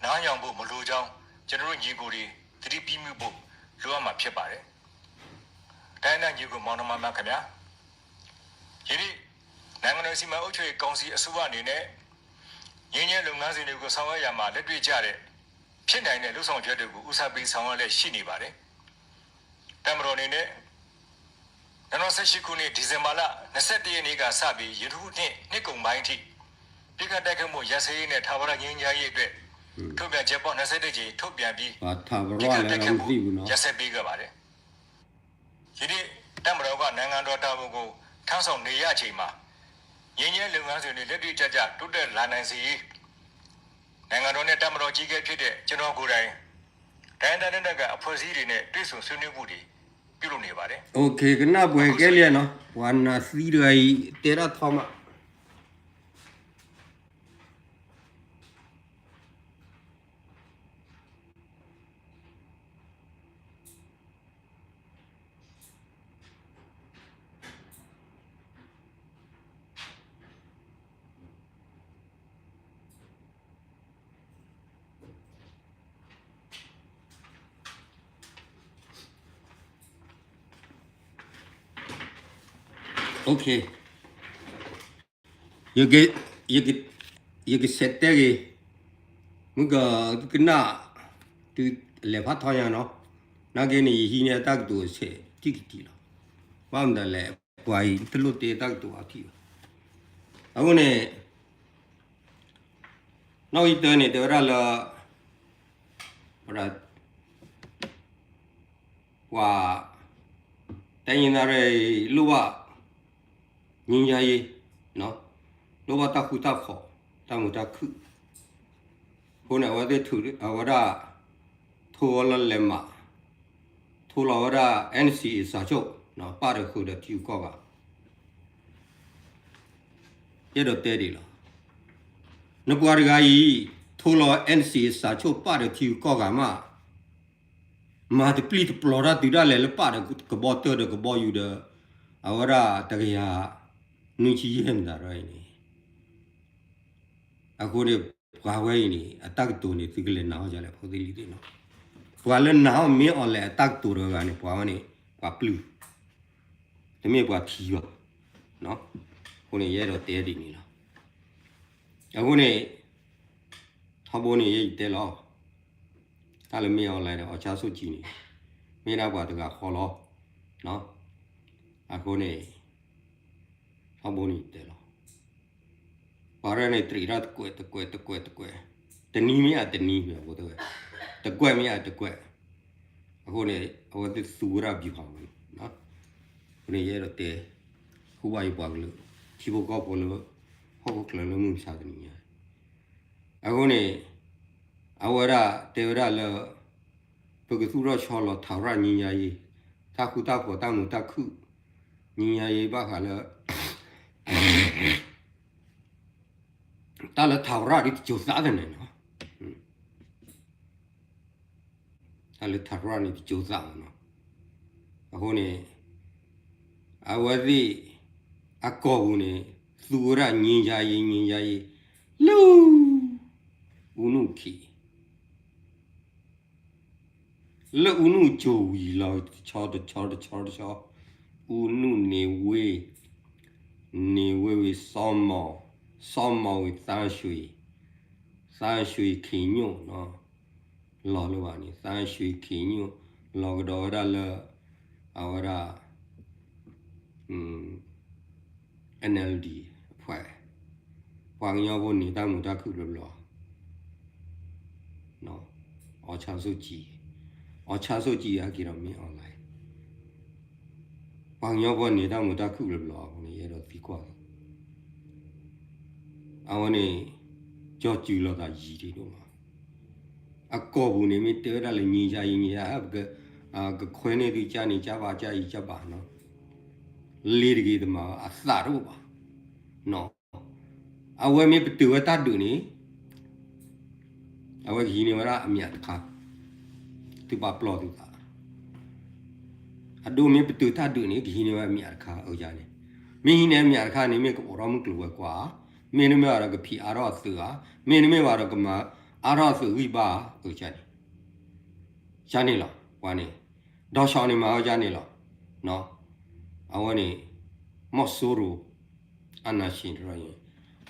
နားညောင်ဖို့မလိုကြောင်းကျွန်တော်တို့ညီအစ်ကိုတွေသတိပြုမိဖို့လိုအပ်မှာဖြစ်ပါတယ်။ တိုင်းရင်းသားညီအစ်ကိုမောင်နှမများခင်ဗျာ ယနေ့ နိုင်ငံတော်စီမံအုပ်ချုပ်ရေးကောင်စီအစိုးရအနေနဲ့ ငြိမ်းချမ်းလုပ်ငန်းစဉ်တွေကို ဆောင်ရွက်ရာမှာ လက်တွေ့ကျတဲ့ ဖြစ်နိုင်တဲ့လုပ်ဆောင်ချက်တွေကို ဦးစားပေးဆောင်ရွက်လျက်ရှိနေပါတယ်။ တပ်မတော်အနေနဲ့ နှစ်ဆယ့်ရှစ်ခုနှစ် ဒီဇင်ဘာလ နှစ်ဆယ့်တစ်ရက်နေ့ကစပြီး ယခုနှစ် နှစ်ကုန်ပိုင်းအထိ ပစ်ခတ်တိုက်ခိုက်မှုရပ်စဲရေးနဲ့ ထာဝရငြိမ်းချမ်းရေးအတွက် ထုတ်ပြန်ချက်ပေါင်း နှစ်ဆယ့်တစ်ကြိမ် ထုတ်ပြန်ပြီး ပစ်ခတ်တိုက်ခိုက်မှုရပ်စဲပေးခဲ့ပါတယ်။ ယနေ့ တပ်မတော်က နိုင်ငံတော်တာဝန်ကို ထမ်းဆောင်နေရချိန်မှာ ငြိမ်းချမ်းရေးလုပ်ငန်းစဉ်တွေ လက်တွေ့ကျကျ တိုးတက်လာနိုင်စေရေး နိုင်ငံတော်နဲ့ တပ်မတော်အကြီးအကဲဖြစ်တဲ့ ကျွန်တော်ကိုယ်တိုင် တိုင်းရင်းသားလက်နက်ကိုင်အဖွဲ့အစည်းတွေနဲ့ တွေ့ဆုံဆွေးနွေးမှုတွေ ပြုလုပ်နေပါတယ်။ အိၣ်ခ့ ကနၣ်ပှဲၤကဲလံနီၤ, ပှၤနၤသံတဂၤအံၤ တဲဒၣ်ထီမး OK, ယက ယက ယကဆဲးတဲဂ့ၤ, မုၢ်က သုကနၣ် သုလဲၤဖးထီညါနီၤ, နာ်က့န့ၣ် ယဟံးန့ၢ်အတၢ်ကတိၤဆဲးထံၣ်ကတံၢ်လီၤ. ဘၣ်မနုၤလဲၣ် ပှၤအံၤတလိၣ်တဲတၢ်ကတိၤအီထံၣ်ဘၣ်. အဃိန့ၣ် နီၣ်ဂံၢ်တၢန့ၣ် တဲဝဲဒၣ်လၢ ပှၤ တိုင်းရင်းသားတွေ လိၣ်ဘၣ် ငြိမ်းချမ်းရေး, လိၣ်ဘၣ်တၢ်ဃူတၢ်ဖိး တၢ်မုာ်တၢ်ခုၣ်, အဃိန့ၣ် အဝဲသ့ၣ်ထုး အဝဲဒၣ် ထိလီၤလၢလဲၤမး ထိလီၤဝဲဒၣ် NCA စာချုပ် ပာ်ဒီးဃုာ်ဒီးထံဂုၤကီၢ်ဂၤ ယအဲၣ်ဒိးတဲဒ်လီၤ. နပှၤတဂၤအံၤ ထိလီၤ NCA စာချုပ်ပာ်ဒီးထံဂုၤကီၢ်ဂၤမး, မၤတပျံၤတပျီၤတၢ်တုၤဒၣ်လဲာ်လၢပာ်ဒီးကဘီတၢၢ်ဒီးကဘီယူၤဒီး အဝဲဒၣ်တကယၤ နွံဆံယဲၢ်မတၤဒ်အံၤန့ၣ်, အဃိန့ၣ် ပှၤဝဲအံၤန့ၣ် အတၢ်ကတိၤန့ၣ် သုကလဲၤနာ်အီၤဒ်လဲၣ် ဖိသ့ၣ်လံၤသ့ၣ်နီၤ, ပှၤလၢနာ်အီၤမ့ၢ်အီၤလဲၣ် အတၢ်ကတိၤတဂၤန့ၣ် ပှၤဝဲန့ၣ် ပှၤပျုၢ် တမ့ၢ်ပှၤထံဘၣ်. အဃိန့ၣ် ယအဲၣ်ဒိးတဲဒ်န့ၣ်လီၤ. အဃိန့ၣ် ထီဘိန့ၣ် ယဲယတဲလီၤ, တၢ်လၢမ့ၢ်အီၤလဲၣ်ဒီး အောင်ဆန်းစုကြည်န့ၣ် မ့ၢ်ဒၣ်ပှၤတဂၤဃီလီၤ. အဃိန့ၣ် ထီဘိန့ၣ်ယတဲလီၤ, ပှၤရဲၣ်န့ၣ် တရံးဒၣ်တကွဲး တကွဲး တကွဲး တကွဲး, တနံၤမ့ၢ်အတနံၤ တကွဲးမ့ၢ်အတကွဲး, အဃိန့ၣ် အဝဲသ့ၣ်သူဝဲဒၣ် ဗျူဟာ ဝဲန့ၣ်, အဃိန့ၣ် ယအဲၣ်ဒိးတဲ ဃုဘၣ်ယပှၤကလုာ် ထံဖိကီၢ်ဖိလၢ ဟီၣ်ခိၣ်ချၢလၢမုၢ်မဆါတနံၤညါ, အဃိန့ၣ် အဝဲဒၣ်တဲဝဲဒၣ်လၢ ပကသူၣ်ထီၣ်ဆီလီၤ ထာဝရငြိမ်းချမ်းရေး, တၢ်ဃူတၢ်ဖိး တၢ်မုာ်တၢ်ခုၣ် ငြိမ်းချမ်းရေး ဘၣ်ဃးလၢ တၢ်လၢ ထာဝရ ဒ်တစိၤသးသန့ၣ်လီၤ. တၢ်လၢ ထာဝရ န့ၣ် တစိၤသးမးနီၤ. အဃိန့ၣ် အဝဲသ့ၣ် အကိာ်ပူၤန့ၣ် သူဝဲဒၣ် ငြိမ်းချမ်းရေး ငြိမ်းချမ်းရေး လၢ ဦးနု ခံ လၢ ဦးနု အစိၤဝံၤလီၤ တဆီတဆီတဆီတဆီ, ဦးနု နေဝင်း, နေဝင်း ဝင်း စောမောင်, စောမောင် ဝင်း သန်းရွှေ, သန်းရွှေ ခင်ညွန့်နီၤ, လီၤလၢဘၣ်န့ၣ် သန်းရွှေ ခင်ညွန့် လီၤကဒီးဝဲဒၣ်လၢ အဝဲဒၣ် NLD အဖွဲ့, ပှၤကညီဖိန့ၣ် တၢ်မုာ်တၢ်ခုၣ်ဘျီဘျီ အောင်ဆန်းစုကြည်, အောင်ဆန်းစုကြည် အက့ၤဒီး မင်းအောင်လှိုင်, ပှၤကညီဖိန့ၣ် တၢ်မုာ်တၢ်ခုၣ်ဘျီဘျီအဃိန့ၣ် ယအဲၣ်ဒိးသံကွၢ်လီၤ. အဝဲန့ၣ် ကၠီၤစူၤလိာ်သးယံာ်ဒံးဒိၣ်မး, အကိာ်ပူၤန့ၣ် မ့ၢ်တဲဝဲဒၣ်လၢ ငြိမ်းချမ်းရေး ငြိမ်းချမ်းရေး ပက ကခွဲးန့ၢ်သု ကၢ်န့ၣ် ကၢ်ဘၣ် ကၢ်အံၤကၢ်ဘၣ်နီၤ, လ့ၤတဂ့ၤတမၤ အသးတအိၣ်ဘၣ်နီၤ. အဝဲမ့ၢ်ပတုာ်ဝဲတၢ်ဒုးန့ၣ် အဝဲကဟံးန့ၢ်ဝဲဒၣ်အမျးတခါ, သုပာ်ပျီသုသး, အဒိမ့ၢ်ပတုာ်တၢ်ဒုးန့ၣ် ကဟံးန့ၢ်ဝဲအမျးတခါ အန့ၣ်, မ့ၢ်ဟံးန့ၢ်အမျးတခါန့ၣ် မ့ၢ်ကအိးထီၣ်မုၢ်ကျိၤဝဲၤကွာ်, မ့တမ့ၢ်ဘၣ်ဒီးကဖံးအါထီၣ်အသုးဧါ, မ့တမ့ၢ်ဘၣ်ဒီးကမၤအါထီၣ်အသုးဂံၢ်ဘါဧါ, အန့ၣ်လီၤ. ပှၤန့ၣ် ဒီးဆီန့ၣ်မၤဝဲန့ၣ်လီၤ. အဝဲန့ၣ် မီၢ်စိရိၤ အာဏာရှင်တရ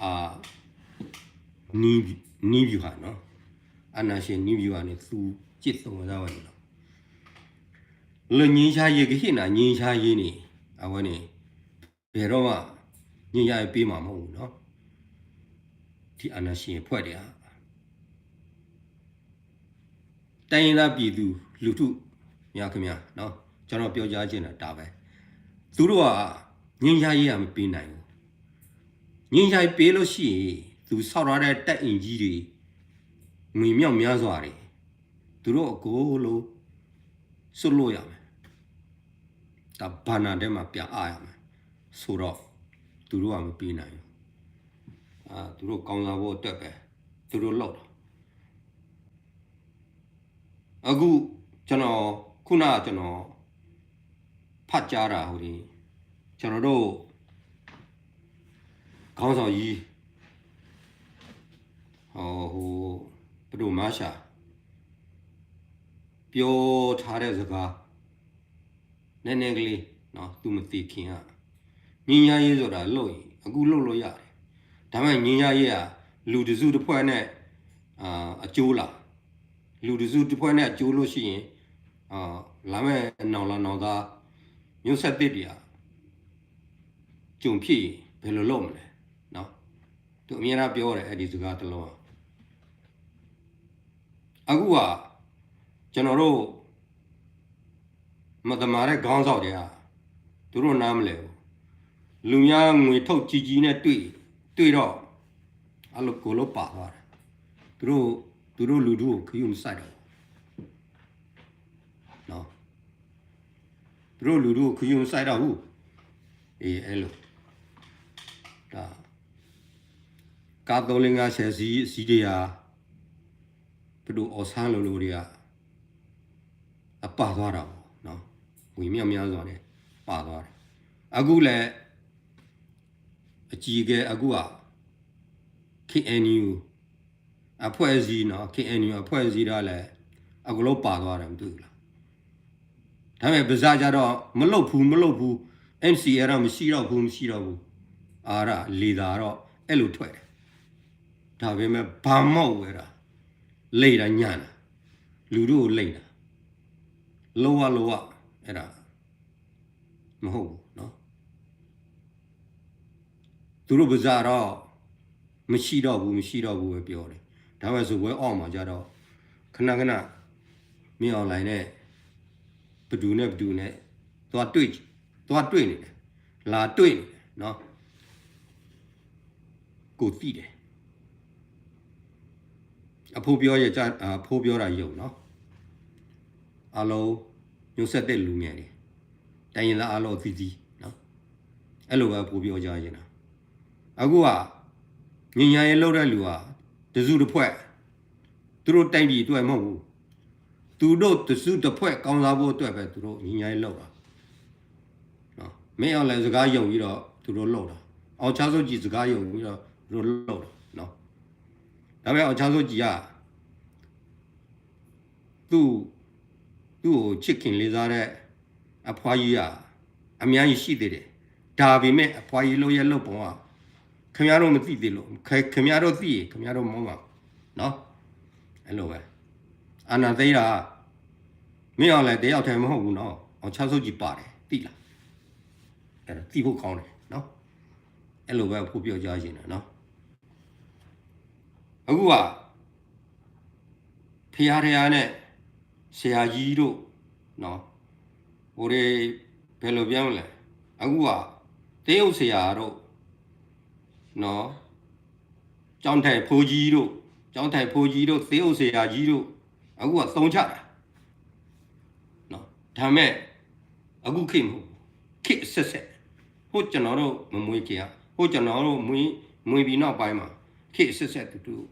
အာ နည်းဗျူဟာနော် အာဏာရှင်နည်းဗျူဟာ န့ၣ် သူကျင့်သုံးဝဲဒၣ်ဝဲန့ၣ်လီၤ. လၢ ငြိမ်းချမ်းရေး ကဟ့ၣ်နၤ ငြိမ်းချမ်းရေး န့ၣ် အဝဲန့ၣ် ဘယ်တော့မှ ငြိမ်းချမ်းရေး ပေးမှာမဟုတ်ဘူးနော် ဒီအာဏာရှင်အဖွဲ့တွေက တိုင်းရင်းသားပြည်သူလူထုများခင်ဗျာနော် ကျွန်တော်ပြောကြားချင်တာဒါပဲ သူတို့က ငြိမ်းချမ်းရေးက မပေးနိုင်ဘူး ငြိမ်းချမ်းရေး ပေးလို့ရှိရင် သူဆောက်ထားတဲ့ တပ်အင်ကြီးတွေ မြေမြောက်များစွာတွေ သူတို့အကုန်လုံး စွန့်လွှတ်ရမယ် တဘဏ္ဍာထဲမှာ ပြန်အပ်ရမယ် ဆိုတော့ သူတို့က မပေးနိုင်ဘူး သူတို့ ကောင်းစားဖို့အတွက်ပဲ သူတို့လုပ်တာ အခု ကျွန်တော် ခုနက ကျွန်တော် ဖတ်ကြားတာဟိုဒီ ကျွန်တော်တို့ ခေါင်းဆောင်ကြီး ဟို ပဒိုမါရှာ ပြောထားတဲ့စကား နည်းနည်းကလေးနော် သူမသေခင်က ငြိမ်းချမ်းရေးဆိုတာလုပ်ရင် အခုလုပ်လို့ရတယ် ဒါပေမဲ့ ငြိမ်းချမ်းရေးက လူတစ်စုတစ်ဖွဲ့နဲ့ အာ အကျိုးလား လူတစ်စုတစ်ဖွဲ့နဲ့ အကျိုးလို့ရှိရင် အာ လာမယ့်နောင်လာနောင်သား မျိုးဆက်သစ်တွေက ကြုံဖြစ်ရင် ဘယ်လိုလုပ်မလဲနော် သူအမြဲတမ်းပြောတယ် အဲ့ဒီစကားတစ်လုံးက အခုက ကျွန်တော်တို့ မသမာတဲ့ခေါင်းဆောင်တွေက သူတို့နားမလည်ဘူး လူများငွေထုတ်ကြီးကြီးနဲ့တွေ့ တွေ့တော့ အဲ့လိုကိုလိုပါသွားတယ် သူတို့ သူတို့လူထုကို ခရုမစိုက်တော့ဘူးနော် သူတို့လူထုကို ခရုမစိုက်တော့ဘူး အေး အဲ့လို ဒါ ကားသုံးလေးငါးဆယ်စီးစီးတွေက ပဒိုအော်ဆန်းလိုလိုတွေက အပါသွားတာပေါ့နော် ဝေမျှများစွာနဲ့ ပါသွားတယ် အခုလည်း အကြီးအကဲ အခုက KNU အဖွဲ့အစည်းနော် KNU အဖွဲ့အစည်းတွေကလည်း အကုန်လုံးပါသွားတယ် မတွေ့ဘူးလား ဒါပေမဲ့ ပါးစပ်ကြတော့ မလုပ်ဘူး မလုပ်ဘူး NCA တော့ မရှိတော့ဘူး မရှိတော့ဘူး အာရ လေသံတော့ အဲ့လိုထွက်တယ် ဒါပေမဲ့ ဘာမှမဟုတ်ဘူး အဲ့ဒါ လိမ်တာ ညံတာ လူထုကို လိမ်တာ လုံးဝ လုံးဝ အဲ့ဒါ မဟုတ်ဘူးနော် သူတို့ပါးစပ်တော့ မရှိတော့ဘူး မရှိတော့ဘူးပဲပြောတယ် ဒါပေမဲ့ စားပွဲအောက်မှာကျတော့ ခဏခဏ မင်းအောင်လှိုင်နဲ့ ဘယ်သူနဲ့ဘယ်သူနဲ့ သွားတွေ့ သွားတွေ့နေတယ် လာတွေ့နေတယ်နော် ကိုယ်သိတယ် အဖိပြောရကြ အဖိပြောတာယုံနော် အားလုံး မျိုးဆက်သစ်လူငယ်တွေ တိုင်းရင်းသားအားလုံးအသီးသီးနော် အဲ့လိုပဲ အဖိပြောကြချင်တာ အခုက ငြိမ်းချမ်းရေးလုပ်တဲ့လူဟာ တစ်စုတစ်ဖွဲ့ သူတို့တိုင်းပြည်အတွက်မဟုတ်ဘူး သူတို့တစ်စုတစ်ဖွဲ့ ကောင်းစားဖို့အတွက်ပဲ သူတို့ ငြိမ်းချမ်းရေးလုပ်တာ နော် မင်းအောင်လှိုင်စကားယုံပြီးတော့ သူတို့လုပ်တာ အောင်ဆန်းစုကြည်စကားယုံပြီးတော့ သူတို့လုပ်တာနော် ဒါပေမဲ့ အောင်ဆန်းစုကြည်က သူ့ သူ့ကိုချစ်ခင်လေးစားတဲ့ အဖွားကြီးက အများကြီးရှိသေးတယ် ဒါပေမဲ့ အဖွားကြီးလုပ်ရပ်လုပ်ပုံက ခင်ဗျားတို့မသိသေးလို့ ခင်ဗျားတို့သိရင် ခင်ဗျားတို့မောင်းမှာနော် အဲ့လိုပဲ အာဏာသိမ်းတာ မင်းအောင်လှိုင်တစ်ယောက်တည်းမဟုတ်ဘူးနော် အောင်ဆန်းစုကြည်ပါတယ် သိလား အဲ့တော့ သိဖို့ကောင်းတယ်နော် အဲ့လိုပဲ အဖိပြောကြားချင်တယ်နော် အခုက ဖျားထဲနဲ့ ဆရာကြီးတို့နော် ဟိုတွေ ဘယ်လိုပြောမလဲ အခုက တရုတ်ဆရာတို့နော် ကျောင်းထိုင်ဘုန်းကြီးတို့ ကျောင်းထိုင်ဘုန်းကြီးတို့ တရုတ်ဆရာကြီးတို့ အခုက သုံးချတာနော် ဒါပေမဲ့ အခုခေတ်မဟုတ်ဘူး ခေတ်အဆက်ဆက် ဟိုကျွန်တော်တို့မမွေးခင်က ဟိုကျွန်တော်တို့မွေး မွေးပြီးနောက်ပိုင်းမှာ ခေတ်အဆက်ဆက်သူတို့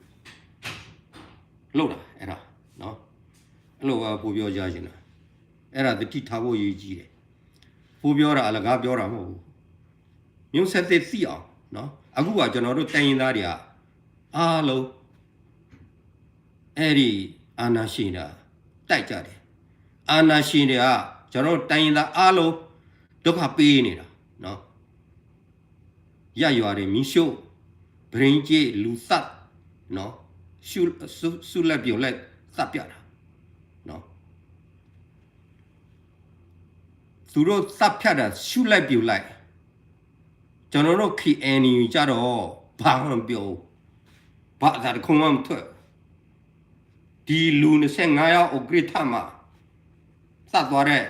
လုပ်တာ အဲ့ဒါနော် အဲ့လိုပဲ အဖိပြောကြားချင်တာ အဲ့ဒါသတိထားဖို့အရေးကြီးတယ် အဖိပြောတာ အလကားပြောတာမဟုတ်ဘူး မျိုးဆက်သစ်သိအောင်နော် အခုက ကျွန်တော်တို့တိုင်းရင်းသားတွေက အားလုံး အဲ့ဒီ အာဏာရှင်တွေ တိုက်ကြတယ် အာဏာရှင်တွေက ကျွန်တော်တို့တိုင်းရင်းသားအားလုံး ဒုက္ခပေးနေတာနော်။ ရပ်ရွာတွေမီးရှို့ ဘရင်းကျေ လူသတ်နော် ရှူလက်ပြုတ်လိုက် သတ်ပြတာနော်။ သူတို့သတ်ဖြတ်တာ ရှူလက်ပြုတ်လိုက် ကျွန်တော်တို့ KNU ကြတော့ ဘာမှမပြောဘူး ဘာသာတစ်ခုမှမထွက်ဒီလူနှစ်ဆယ့်ငါးယောက် ဥက္ကဋ္ဌမှာ သတ်သွားတဲ့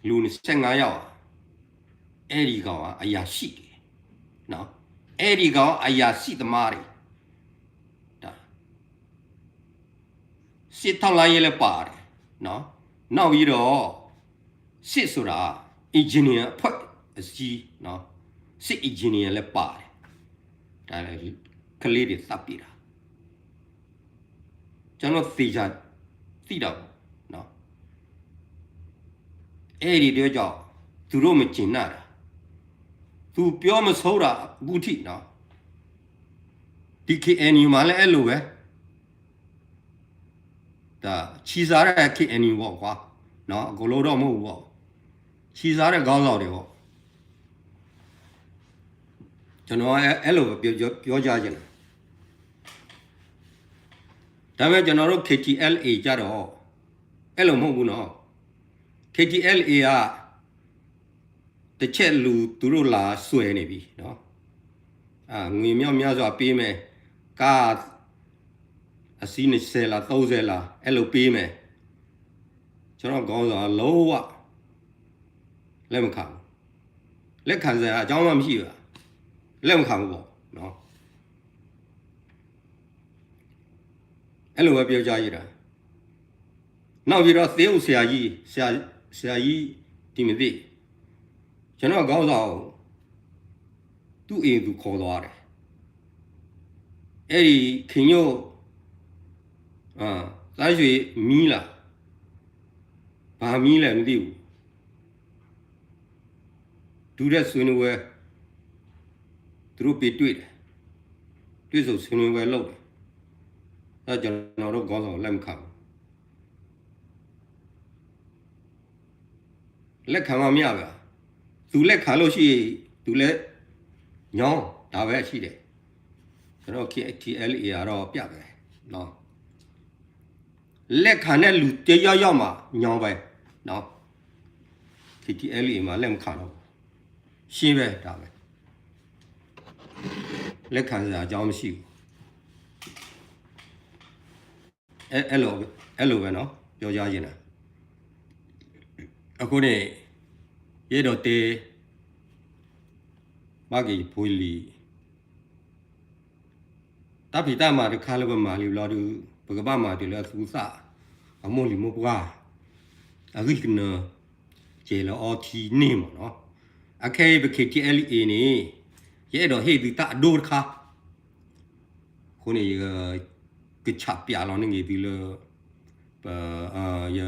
လူနှစ်ဆယ့်ငါးယောက် အဲ့ဒီကောင်ကအရာရှိတယ်နော်။ အဲ့ဒီကောင်ကအရာရှိသမားတွေ ဒါ စစ်ထောက်လှမ်းရေးလည်းပါတယ်နော်။ နောက်ပြီးတော့စစ်ဆိုတာ engineer အဖွဲ့အစည်းနော်။ စစ် engineer လည်းပါတယ်။ ဒါလည်းကလေးတွေသတ်ပစ်တာ ကျွန်တော်သေချာသိတာပေါ့နော်။ အဲ့ဒီအတွက်ကြောင့်သူတို့မကျေနပ်တာ သူပြောမဆုံးတာအခုထိနော်။ ဒီ KNU မှာလည်းအဲ့လိုပဲ ဒါခြိစားတဲ့ KNU ပေါ့ကွာနော်။ အကုန်လုံးတော့မဟုတ်ဘူးပေါ့။ ခြိစားတဲ့ခေါင်းဆောင်တွေပေါ့။ ကျွန်တော်ကအဲ့လိုပဲပြောပြောပြောကြချင်တယ်။ ဒါပေမဲ့ကျွန်တော်တို့ KTLA ကြတော့အဲ့လိုမဟုတ်ဘူးနော်။ KTLA ကတစ်ချက်လူသူတို့လာဆွဲနေပြီနော်။ အာငွေမြောက်များစွာပေးမယ်။ ကားအစီးနှစ်ဆယ်လားသုံးဆယ်လားအဲ့လိုပေးမယ်။ ကျွန်တော်ခေါင်းဆောင်ကလုံးဝလက်မခံဘူး။ လက်ခံစရာအကြောင်းမှမရှိပါ။ လက်မခံဘူးပေါ့နော်။ အဲ့လိုပဲပြောကြားရတာ။ နောက်ပြီးတော့သေဦးဆရာကြီးဆရာဆရာကြီးဒီမသိကျွန်တော်ခေါင်းဆောင်သူ့အိမ်သူခေါ်သွားတယ်။ အဲ့ဒီခင်ညို့အာသားရွှေမီးလားဘာမီးလဲမသိဘူး။ ဒုတဲ့ဆွေးနွေးပွဲသူတို့ပေးတွေ့တယ်။ တွေ့ဆုံဆွေးနွေးပွဲလုပ်တယ်။ ဒါကျွန်တော်တို့ခေါင်းဆောင်လက်မခံဘူး။ လက်ခံမှမရပါ။ သူလက်ခံလို့ရှိရင်သူလည်းညောင်းဒါပဲရှိတယ်။ ကျွန်တော် KTLA ကတော့ပြပဲနော်။ လက်ခံတဲ့လူတယောက်ယောက်မှာညောင်းပဲနော်။ KTLA မှာလက်မခံတော့ဘူး။ ရှင်းပဲဒါပဲ။ လက်ခံစရာအကြောင်းမရှိဘူး။ အဲအဲ့လိုအဲ့လိုပဲနော်ပြောကြားချင်တာ။ အခုနေ့ရဲတော်တဲဘဂီဖိလီ တၢ်ဖံးတၢ်မၤတခါလၢပမၤလံဘျီဒုး ပကဘၣ်မၤတုၤလၢအသူသၣ် အမိၢ်လံၤမိၢ်ပှၢ် အဂံၢ်ကနၢ ကဲလၢအီထံန့ၢ်မးနီၤ. အခဲအံၤပ KTLA န့ၣ် ယအဲၣ်ဒိးဟ့ၣ်သုတၢ်အဒိတခါ အဃိန့ၣ် ယကဆးပၠးလီၤန့ၢ်ဂ့ၤသုလၢ ပ ယ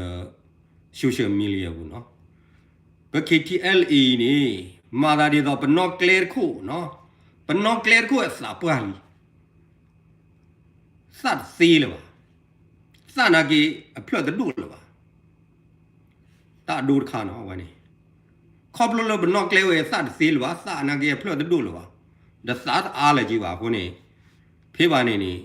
social media ပူၤနီၤ. ပ KTLA န့ၣ် မၤသးဒ်သိးပနီၣ်ကျဲတခိၣ်နီၤ, ပနီၣ်ကျဲတခိၣ်အသးပှၢ်လံ, သၣ်တသ့လၢၤဘၣ်, သၣ်နာ်က့အဖျၢၣ်တဒိၣ်လၢၤဘၣ်. တၢ်အဒိတခါနီၤ အဝဲန့ၣ်, ခီဖျိလၢပနီၣ်ကျဲဝဲသၣ်တသ့လၢၤဘၣ်, သၣ်နာ်က့အဖျၢၣ်တဒိၣ်လၢၤဘၣ်, ဒီးသးတအါလၢၤက့ဘၣ်အဃိန့ၣ်, ဖဲဘၣ်န့ၣ်န့ၣ်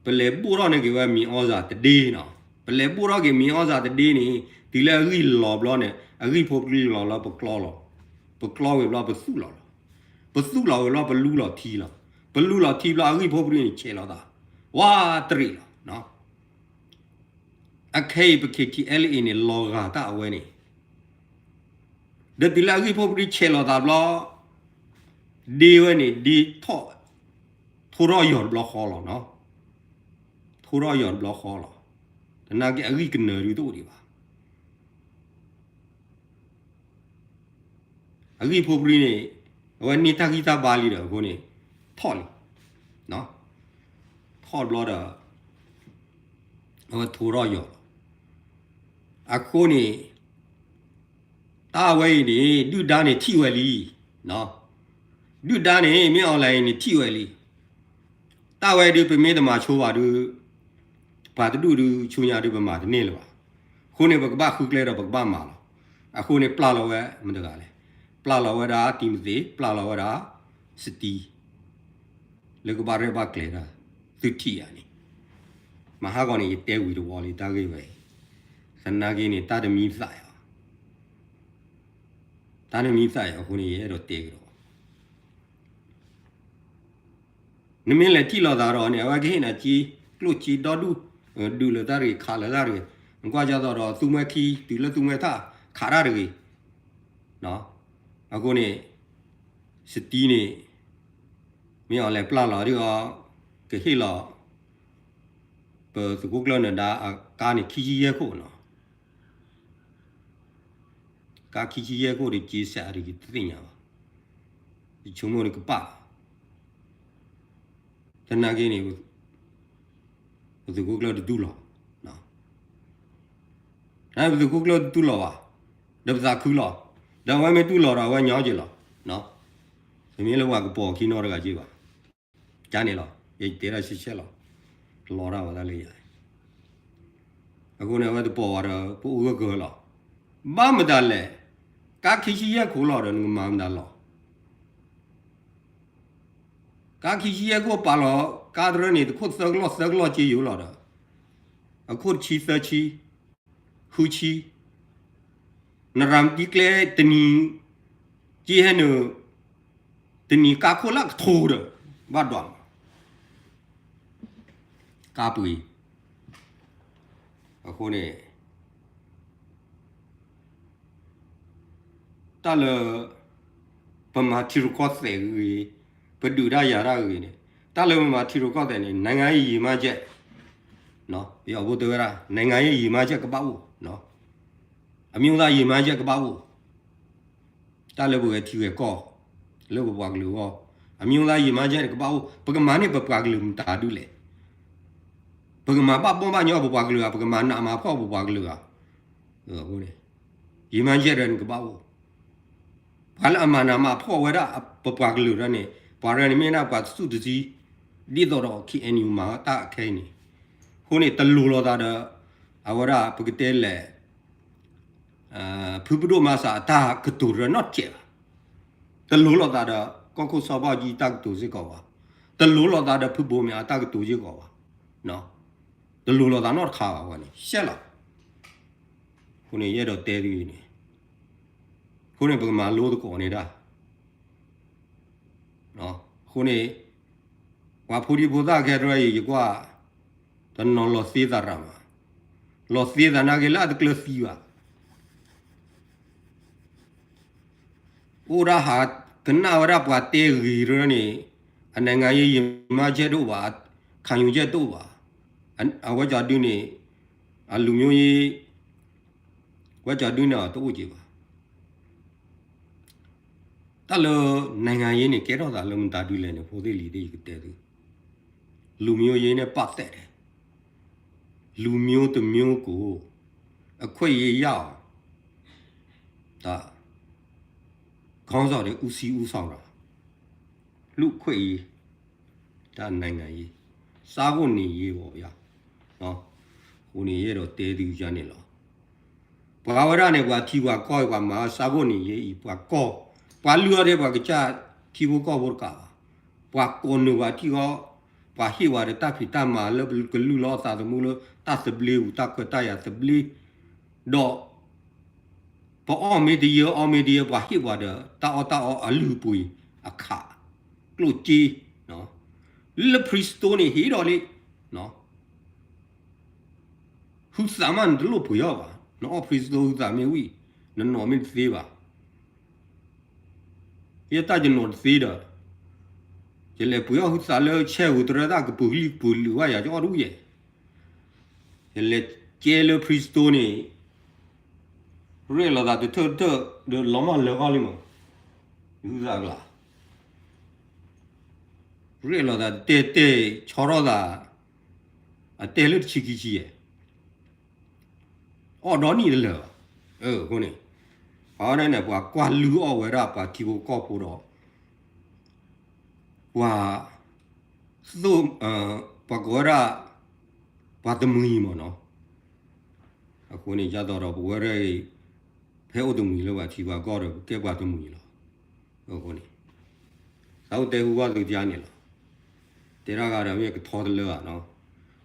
ပလဲၤဘိၣ်ထီၣ်န့ၢ်က့ၤဝဲမံၤအီစၢ်တဒ့နီၤ, ပလဲၤဘိၣ်ထီၣ်က့ၤမံၤအီစၢ်တဒ့န့ၣ် တုၤလၢအဂံၢ်လီၤဘျီန့ၣ် အဂံၢ်ဖိပြံလီၤလၢပကျီလီၤ, ပကျီဝံၤဘျီပသူၣ်လီၤလီၤ, ပသူၣ်လီၤဝံၤဘျီပလူလီၤထံလီၤ, ပလူလီၤထံဘျီအဂံၢ်ဖိပြံန့ၣ်ဆဲးလီၤသး, ဝါတရံးလီၤ. အခဲအံၤပ KTLA န့ၣ် လီၤဂာ်တၢ်အဝဲန့ၣ်, ဒီးတုၤလၢအဂံၢ်ဖိပြံဆဲးလီၤသးဘျီ, ဒ့ဝဲန့ၣ် ဒ့ထီၣ်, ထိထီၣ်ယီၤတဘျီဃီလီၤနီၤ, ထိထီၣ်ယီၤတဘျီဃီလီၤ, တနာ်က့အဂံၢ်ကနၢၤဒုးတအိၣ်ဒံးဘၣ်. အဂံၢ်ဖိပြံန့ၣ် အဝဲန့ၢ်တၢ်ဂံၢ်တၢ်ဘါလံဒီးအဃိန့ၣ် ထီၣ်လံ, ထီၣ်ဘျီဒီး အဝဲထိထီၣ်ယီၤလီၤ. အဃိန့ၣ် တၢ်ဝဲအံၤန့ၣ် ဒုၣ်ဒါန့ၣ်ထံၣ်ဝဲလံ, ဒုၣ်ဒါန့ၣ် မ့ၢ် online န့ၣ်ထံၣ်ဝဲလံ. တၢ်ဝဲဒုးပမ့ၢ်တမၤဆိဘၣ်ဒုး ပှၤတဒူၣ်ဒုးဆူညါဒုးပမၤတန့ၢ်လၢၤဘၣ်. အဃိန့ၣ် ပကဘၣ်ဃုကျဲဒီးပကဘၣ်မၤလီၤ. အဃိန့ၣ်ပျၢ်လီၤဝဲမတၤတဂၤလဲၣ်, ပျၢ်လီၤဝဲဒၣ်တံၤမသ့း, ပျၢ်လီၤဝဲဒၣ်စတံ, လၢကဘၣ်ရဲၣ်ဘၣ်ကျဲၤတၢ်, သုထံၣ်ယၤန့ၣ်, မဟါဂီၤန့ၣ် ယတဲဝံၤတဝီလံတၢ်ဂ့ၢ်ဝဲအံၤ, သနာ်က့န့ၣ် တၢ်တမံသးယၤ, တၢ်တမံသးယၤအဃိန့ၣ် ယအဲၣ်ဒိးတဲကဒီး နမ့ၢ်လဲၤထံၣ်လိာ်သးဒီးန့ၣ် အဝဲကဟ့ၣ်နၤက့, ကျိၣ်က့ဒီဒူၣ်, ဒုးလၢတၢ်တဂ့ၤ ခးလၢတၢ်တဂ့ၤ, နကွၢ်ကသိးဒီးသူမှဲခံ တုၤလၢသူမှဲထၣ် ခးတၢ်တဂ့ၤ, အဃိန့ၣ် စတံန့ၣ် မ့ၢ်အီၤလဲၤပျၢ်လီၤဒ်အီၤ, ကဟ့ၣ်လီၤ ပသုးခိၣ်ကျၢၢ်နၢၤဒါအကါန့ၣ် ခံဆံယဲၢ်ခိၣ်နီၤ, ကါခံဆံယဲၢ်ခိၣ်ဒီး က့စးဒီး ယတသ့ၣ်ညါဘၣ်, ယဆိကမိၣ်န့ၣ်ကပၣ်လီၤ, သနာ်က့န့ၣ် ပသုးခိၣ်ကျၢၢ်တတူၢ်လိာ်, ပသုးခိၣ်ကျၢၢ်တတူၢ်လိာ်ဘၣ်, ဒီးပသးခုလီၤ, ဒီးအဝဲမ့ၢ်တူၢ်လိာ်ဒီး အဝဲညီက့ၤလီၤ, တမ့ၢ်လၢပှၤကပီၤခံနီတဂၤက့ၤဘၣ်, ကန့ၣ်လီၤ, ယတဲဒၣ်ရှဲရှဲလီၤ, လီၤတၢ်ဝဲဒၣ်လၢယၤ, အဃိန့ၣ် အဝဲတပီၤဝဲဒီး ပအိၣ်ဂၢၢ်ဂၢၢ်လီၤ, ဘၣ်မတၤလဲၣ်, ကါခံဆံယဲၢ်ခိၣ်လီၤဒီး နကမၤမတၤလီၤ ကါခံဆံယဲၢ်ခိၣ်ပာ်လီၤ, ကါတရၢန့ၣ် တခိၣ်သၢကလီၢ်သၢကလီၢ်က့ယိၤလီၤဒီး, အခိၣ်တဆံသၢဆံ, ဃုဆံ, နရၤမတံကျဲတနံၤ, က့ဟဲနုာ်, တနံၤကါခိၣ်လၢကထိဒီး, ဘၣ်ဒွး, ကါပှ့ၤ, အဃိန့ၣ် တၢ်လၢ ပမၤထံရူၢ်ကီၢ်သဲးဂ့ၤ, ပဒုးတၢ်ယၤတၢ်ဂ့ၤန့ၣ်, တၢ်လၢပမၤထံရူၢ်ကီၢ်သဲးန့ၣ် နိုင်ငံရေးရည်မှန်းချက်, ပယီၤဖိတဲဝဲဒၣ် နိုင်ငံရေးရည်မှန်းချက်ကဘၣ်အိၣ်, အမျိုးသားရည်မှန်းချက်ကဘၣ်အိၣ်, တၢ်လၢပဂဲၤထံဂဲၤကီၢ်, လၢပပှၤကလုာ်အဂီၢ်, အမျိုးသားရည်မှန်းချက်န့ၣ်ကဘၣ်အိၣ်, ပကမၤန့ၢ်ပပှၤကလုာ်မတၤဒုလဲၣ်, ပကမၤဘၣ်ဘီၣ်ဘၣ်ညီပပှၤကလုာ်ဧါ, ပကမၤနးမၤဖှီၣ်ပပှၤကလုာ်ဧါ, အဃိန့ၣ် ရည်မှန်းချက်န့ၣ်ကဘၣ်အိၣ်, ပှၤလၢအမၤနးမၤဖှီၣ်ဝဲဒၣ် ပပှၤကလုာ်ဒၣ်န့ၣ် ပှၤရၢန့ၣ်မ့ၢ်ဒၣ်ပှၤတစူၢ်တစံ, ဒ်သိးဒီး KNU မၤတၢ်အခဲအံၤန့ၣ်, အဃိန့ၣ် တလိၤလိာ်သးဒီး အဝဲဒၣ်ပကတဲလဲၣ် ဖုပဒိၣ်မၤစးအတၢ်ကတိၤတရၢနီတစဲးဘၣ်, တလိၤလိာ်သးဒီး ကီၢ်ခိၣ်စီၤဘၣ်အူကၠံအတၢ်ကတိၤစ့ၢ်ကီးဘၣ်, တလိၤလိာ်သးဒီးဖုဘိမၠးအတၢ်ကတိၤစ့ၢ်ကီးဘၣ်, တလိၤလိာ်သးနီတခါဘၣ်ဝဲန့ၣ် ရှဲလီၤ, အဃိန့ၣ် ယအဲၣ်ဒိးတဲသုန့ၣ်, အဃိန့ၣ် ပကမၤလိသကိးန့ၣ်ဒၣ် အဃိန့ၣ် ပှၤဖိဒံဖိသၣ်ခဲတရၢအံၤ ယကွၢ် တနီၤလီၤသ့သးရၣ်မး, လီၤသ့သးနာ်က့လၢအတကျၢၤသံဘၣ်, အိၣ်ဒၣ်ဟးကနၣ်ဝဲဒၣ်ပှၤတဲဂ့ၤတရၢန့ၣ်, အနိုင်ငံရေးရည်မှန်းချက်တအိၣ်ဘၣ်, ခံယူချက်တအိၣ်ဘၣ်, အဝဲကၠီဒုန့ၣ် အလူမျိုးရေး ဝဲကၠီဒုန့ၣ်အတအိၣ်က့ၤဘၣ်. တၢ်လၢ နိုင်ငံရေးန့ၣ် ကဲထီၣ်သးလၢမတၤဒုလဲၣ်န့ၣ် ဖိသ့ၣ်လံၤသ့ၣ် ယကတဲသု, လူမျိုးရေးနဲ့ပတ်သက်တယ်, လူမျိုးတစ်မျိုးကို အခွင့်အရေးရအောင် ခေါင်းဆောင်တွေ ဦးစီးဦးဆောင်တာ, လူ့အခွင့်အရေး တၢ်နိုင်ငံရေး စားဝတ်နေရေးပေါ့ဗျာ, အဃိန့ၣ် ယအဲၣ်ဒိးတဲသုယၤန့ၣ်လီၤ. ပှၤဝဲဒၣ်န့ၣ် ပှၤထံပှၤကီၢ်အံၤ ပှၤမၤ စားဝတ်နေရေးအံၤ ပှၤကီၢ်, ပှၤလုၢ်အီၣ်ဒၣ် ပှၤကစၢ်ထံဖိကီၢ်ဖိတကးဘၣ်, ပှၤကိးနုာ်ပှၤထံဂီၢ်, ပှၤဟ့ၣ်ပှၤဒီးတၢ်ဖံးတၢ်မၤလၢပကလုၢ်လီၤသးသမူလၢတၢ်သဘျ့ပူၤ တၢ်ခွဲးတၢ်ယာ်သဘျ့, ဒီး ပအီၣ်မ့ၢ်တယၢ အီမ့ၢ်တယၢ ပှၤဟ့ၣ်ပှၤဒီး တၢ်အီၣ်တၢ်အီအလုၢ်အပှ့ၤအခး, ကျိၣ်စ့, လၢ Freestone န့ၣ် ဟ့ၣ်ဒီးလံ, ဟုသးမး နတလိၣ်ပှ့ၤအီၣ်ဘၣ်, နအီၣ် Freestone ဟုသးမ့ၢ်ဝံၣ်, နနီၢ်မ့ၢ်တသ့ဘၣ်. ယတၢ်ယနီၢ်တသ့ဒီး, ယလဲၤပှ့ၤအီၣ်ဟုသးလၢဆဲးဧိၤတရၢသၣ် ကပူၤကလံၢ်ကပူၤလုာ်ဝဲယၤ ကအီၣ်တအိၣ်ယဲၢ်. ယလဲၤကဲလၢ Freestone န့ၣ် ရဲၣ်လီၤသးတထၢၣ်တထၢၣ် ဒီးလီၤမၢ်လၢာ်အီၤလံမး, ယဟုသးကျါ, ရဲၣ်လီၤသးတတဲတဲ ဆီထီၣ်သး အတဲလၢတဆံခံဆံယဲၢ်, အီၣ်ဒီနံၣ်တလၢာ်ဘၣ်. အဃိန့ၣ် ပှၤဝဲဒၣ်န့ၣ် ပှၤကွၢ်လုၢ်အီၣ်ဝဲဒၣ်ပှၤထံဖိကီၢ်ဖိဒီး ပှၤ သိၣ်, ပှၤကိးဝဲဒၣ် ပှၤတမှံၤမးနီၤ. အဃိန့ၣ် ယသးဒီးပဝဲဒၣ်အံၤ ဖဲအိၣ်တမှံၤလၢပှၤထံပှၤကီၢ်ဒီး ကဲပှၤတမှံၤလီၤ. အဃိန့ၣ် သးအိၣ်တဲဟူဘၣ်သုကါန့ၣ်လီၤ. တဲတၢ်ဂၤဒီးမ့ၢ်ကထီတလၢဧါနီၤ.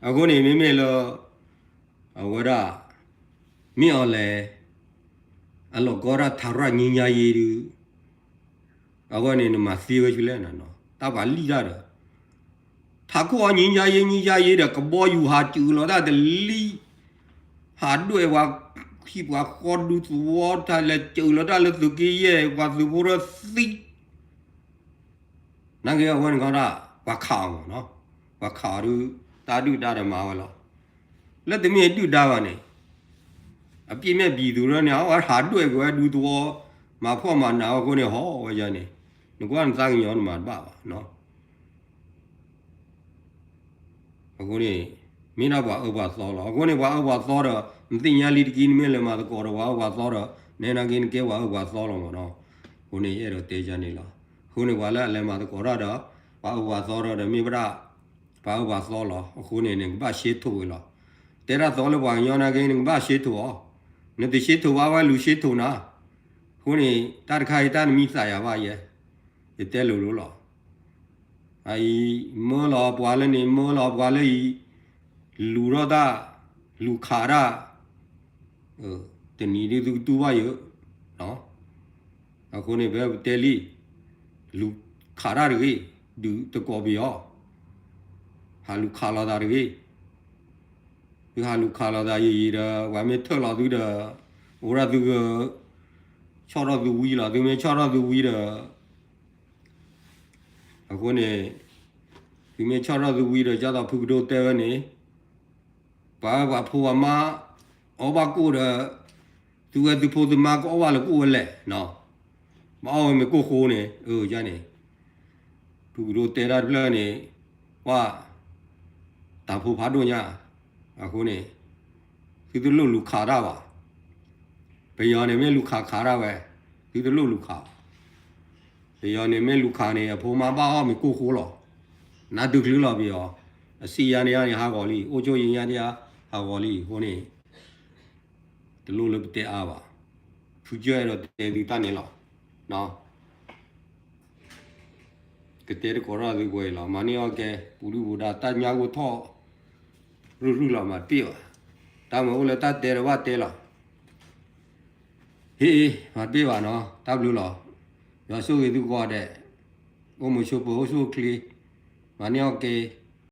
အဃိန့ၣ် မ့မ့ၢ်လၢ အဝဲဒၣ် မ့ၢ်အီၤလဲၣ် အလီၢ်ကီတၢ်ထးရၣ်ငြိမ်းချမ်းရေးဒုး အဝဲန့ၣ် နမၤသ့ဝဲဆူလဲၣ်နီၤ, တၢ်ပှၤလံၣ်တၢ်ဒီး ထးခိၣ်အီၤ ငြိမ်းချမ်းရေး ငြိမ်းချမ်းရေးဒီး ကဘီယူၤဟးစၢၤလီၤတၢ်တလံၣ်, ဟးဒွဲၣ်ပှၤဟံၣ်ပှၤဃီဒူသဝီတၢ်လဲၤစၢၤလီၤတၢ်လၢသုးက့ယဲၢ် ပှၤသုးဖိထၢသံ နာ်က့အဝဲန့ၣ်ခီဒၣ် ပှၤခးအီၤမ့ၢ်နီၤ, ပှၤခးအီၤဒုး တၢ်ဒုၣ်ဒါဒီးမၤဝဲလီၤ. လၢတမ့ၢ်ဒုၣ်ဒါဘၣ်န့ၣ် အပြစ်မဲ့ပြည်သူလၢန့ၣ် အဝဲဟးဒွဲၣ်က့ၤဝဲဒူသဝီ မၤဖှီၣ်မၤနးဝဲအဃိန့ၣ် ဟီၣ်ဝဲယၤန့ၣ် နကွၢ်နသးကညီၤနမၤတဘၣ်ဘၣ်နီၤ. အဃိန့ၣ် မ့ၢ်ဒၣ်ပှၤအၢပှၤသီလီၤ. အဃိန့ၣ် ပှၤအၢပှၤသီဒီး နသ့ၣ်ညါလံတက့ၢ် နမ့ၢ်လဲၤမၤသကိးဒီးပှၤအၢပှၤသီဒီး နဲနာ်က့နကဲပှၤအၢပှၤသီလီၤမ့ၢ်နီၤ. အဃိန့ၣ် ယအဲၣ်ဒိးတဲယၤန့ၣ်လီၤ. အဃိန့ၣ် ပှၤလၢအလဲၤမၤသကိးတၢ်ဒီး ပှၤအၢပှၤသီဒီး မ့ၢ်ဝဲဒၣ် ပှၤအၢပှၤသီလီၤ. အဃိန့ၣ် နကဘၣ်ရှဲထိၣ်ဝဲလီၤ. တဲတၢ်သီလၢပှၤကညီနာ်က့ နကဘၣ်ရှဲထိၣ်အီၤ, နတရှဲထိၣ်ဘၣ်ဝဲလူၤရှဲထိၣ်နၤ. အဃိန့ၣ် တၢ်တခါအံၤ တၢ်နမံသးယၤဘၣ်ယဲ, ယတဲလိၤလိၤလီၤ. အအံၤ မၢလီၤပှၤလၢန့ၣ် မၢလီၤပှၤလၢအံၤ, လူၤထီၣ်တၢ်, လူၤခးတၢ်, တနံၤဒုးသုကတူၢ်ဘၣ်ယၤ, အဃိန့ၣ် ဖဲပတဲလံ, လူၤခးတၢ်တဂ့ၤ, ဒုးသကိးပယီၤ, ဟးလူၤခးလိာ်သးတဂ့ၤ, သုဟးလူၤခးလိာ်သးယံာ်ယံာ်ဒီး ပှၤမ့ၢ်ထၢၣ်လီၤသုဒီး အိၣ်ဒၣ်သုက ဆီၣ်ထီၣ်သုဝံလီၤ. သုမ့ၢ်ဆီၣ်ထီၣ်သုဝံဒီး အဃိန့ၣ် သုမ့ၢ်ဆီၣ်ထီၣ်သုဝံဒီး ဒ်သိးဖုကဒိတဲဝဲန့ၣ် ပှၤဝဲပှၤဖိပှၤမါ အီၣ်ဘၣ်ကိၣ်ဒီး သုဝဲသုဖိသုမါကအီၣ်ဘၣ်လၢကိၣ်ဝဲလဲၣ်, ဘၣ်အီၣ်ဝဲမ့ၤကိၣ်ဃိန့ၣ်, န့ၣ် ဖုကဒိတဲတၢ်တဖျၢၣ်န့ၣ် ပှၤ တၢ်ဖိဖးဒိၣ်ညါ, အဃိန့ၣ် သုတလိၣ်လူၤခးတၢ်ဘၣ်. ပယီၤန့ၣ်မ့ၢ်လူၤခးခးတၢ်ဝဲ, သုတလိၣ်လူၤခးဘၣ်. ပယီၤန့ၣ်မ့ၢ်လူၤခးန့ၣ် အဖိမါဘၣ်အီၣ်မ့ၤကိၣ်ဃိလီၤ. နါဒုးချုးလီၤပယီၤ, အစံးယါန့ၣ်ယါန့ၣ်ဟးဂီၤလံ, အိၣ်ဆိၣ်ယံၤညါန့ၣ်ယါဟးဂီၤလံ, အဃိန့ၣ် တလိၣ်လၢပတဲအါဘၣ်. ဖုကၢၢ်အဲၣ်ဒိးတဲသုတၢ်န့ၣ်လီၤ. ကတဲတကိးထီၣ်သုပှဲၤအံၤလီၤ. မၤန့ၢ်အီၣ်ကဲ ပူၤဒုၣ်ပူၤဒါ တၢ်ညါဂိၢ်ထီၣ် ရုၢ်ရုၢ်လီၤ မၤတပ့ၢ်ဘၣ်. တၢ်မၤအိၣ်လၢတၢ်တဲဒီးဘၣ်တဲလီၤ. ဟ့ၣ်အ့ မၤတပ့ၢ်ဘၣ်နီၤ တၢ်ဘျုးလီၤ. ယွၤဆိၣ်ဂ့ၤသုကိးဂၤဒဲး, အိၣ်မုာ်ဆိးပၢၤအိၣ်ဆူၣ်အိၣ်ချ့, မၤန့ၢ်အီၣ်ကဲ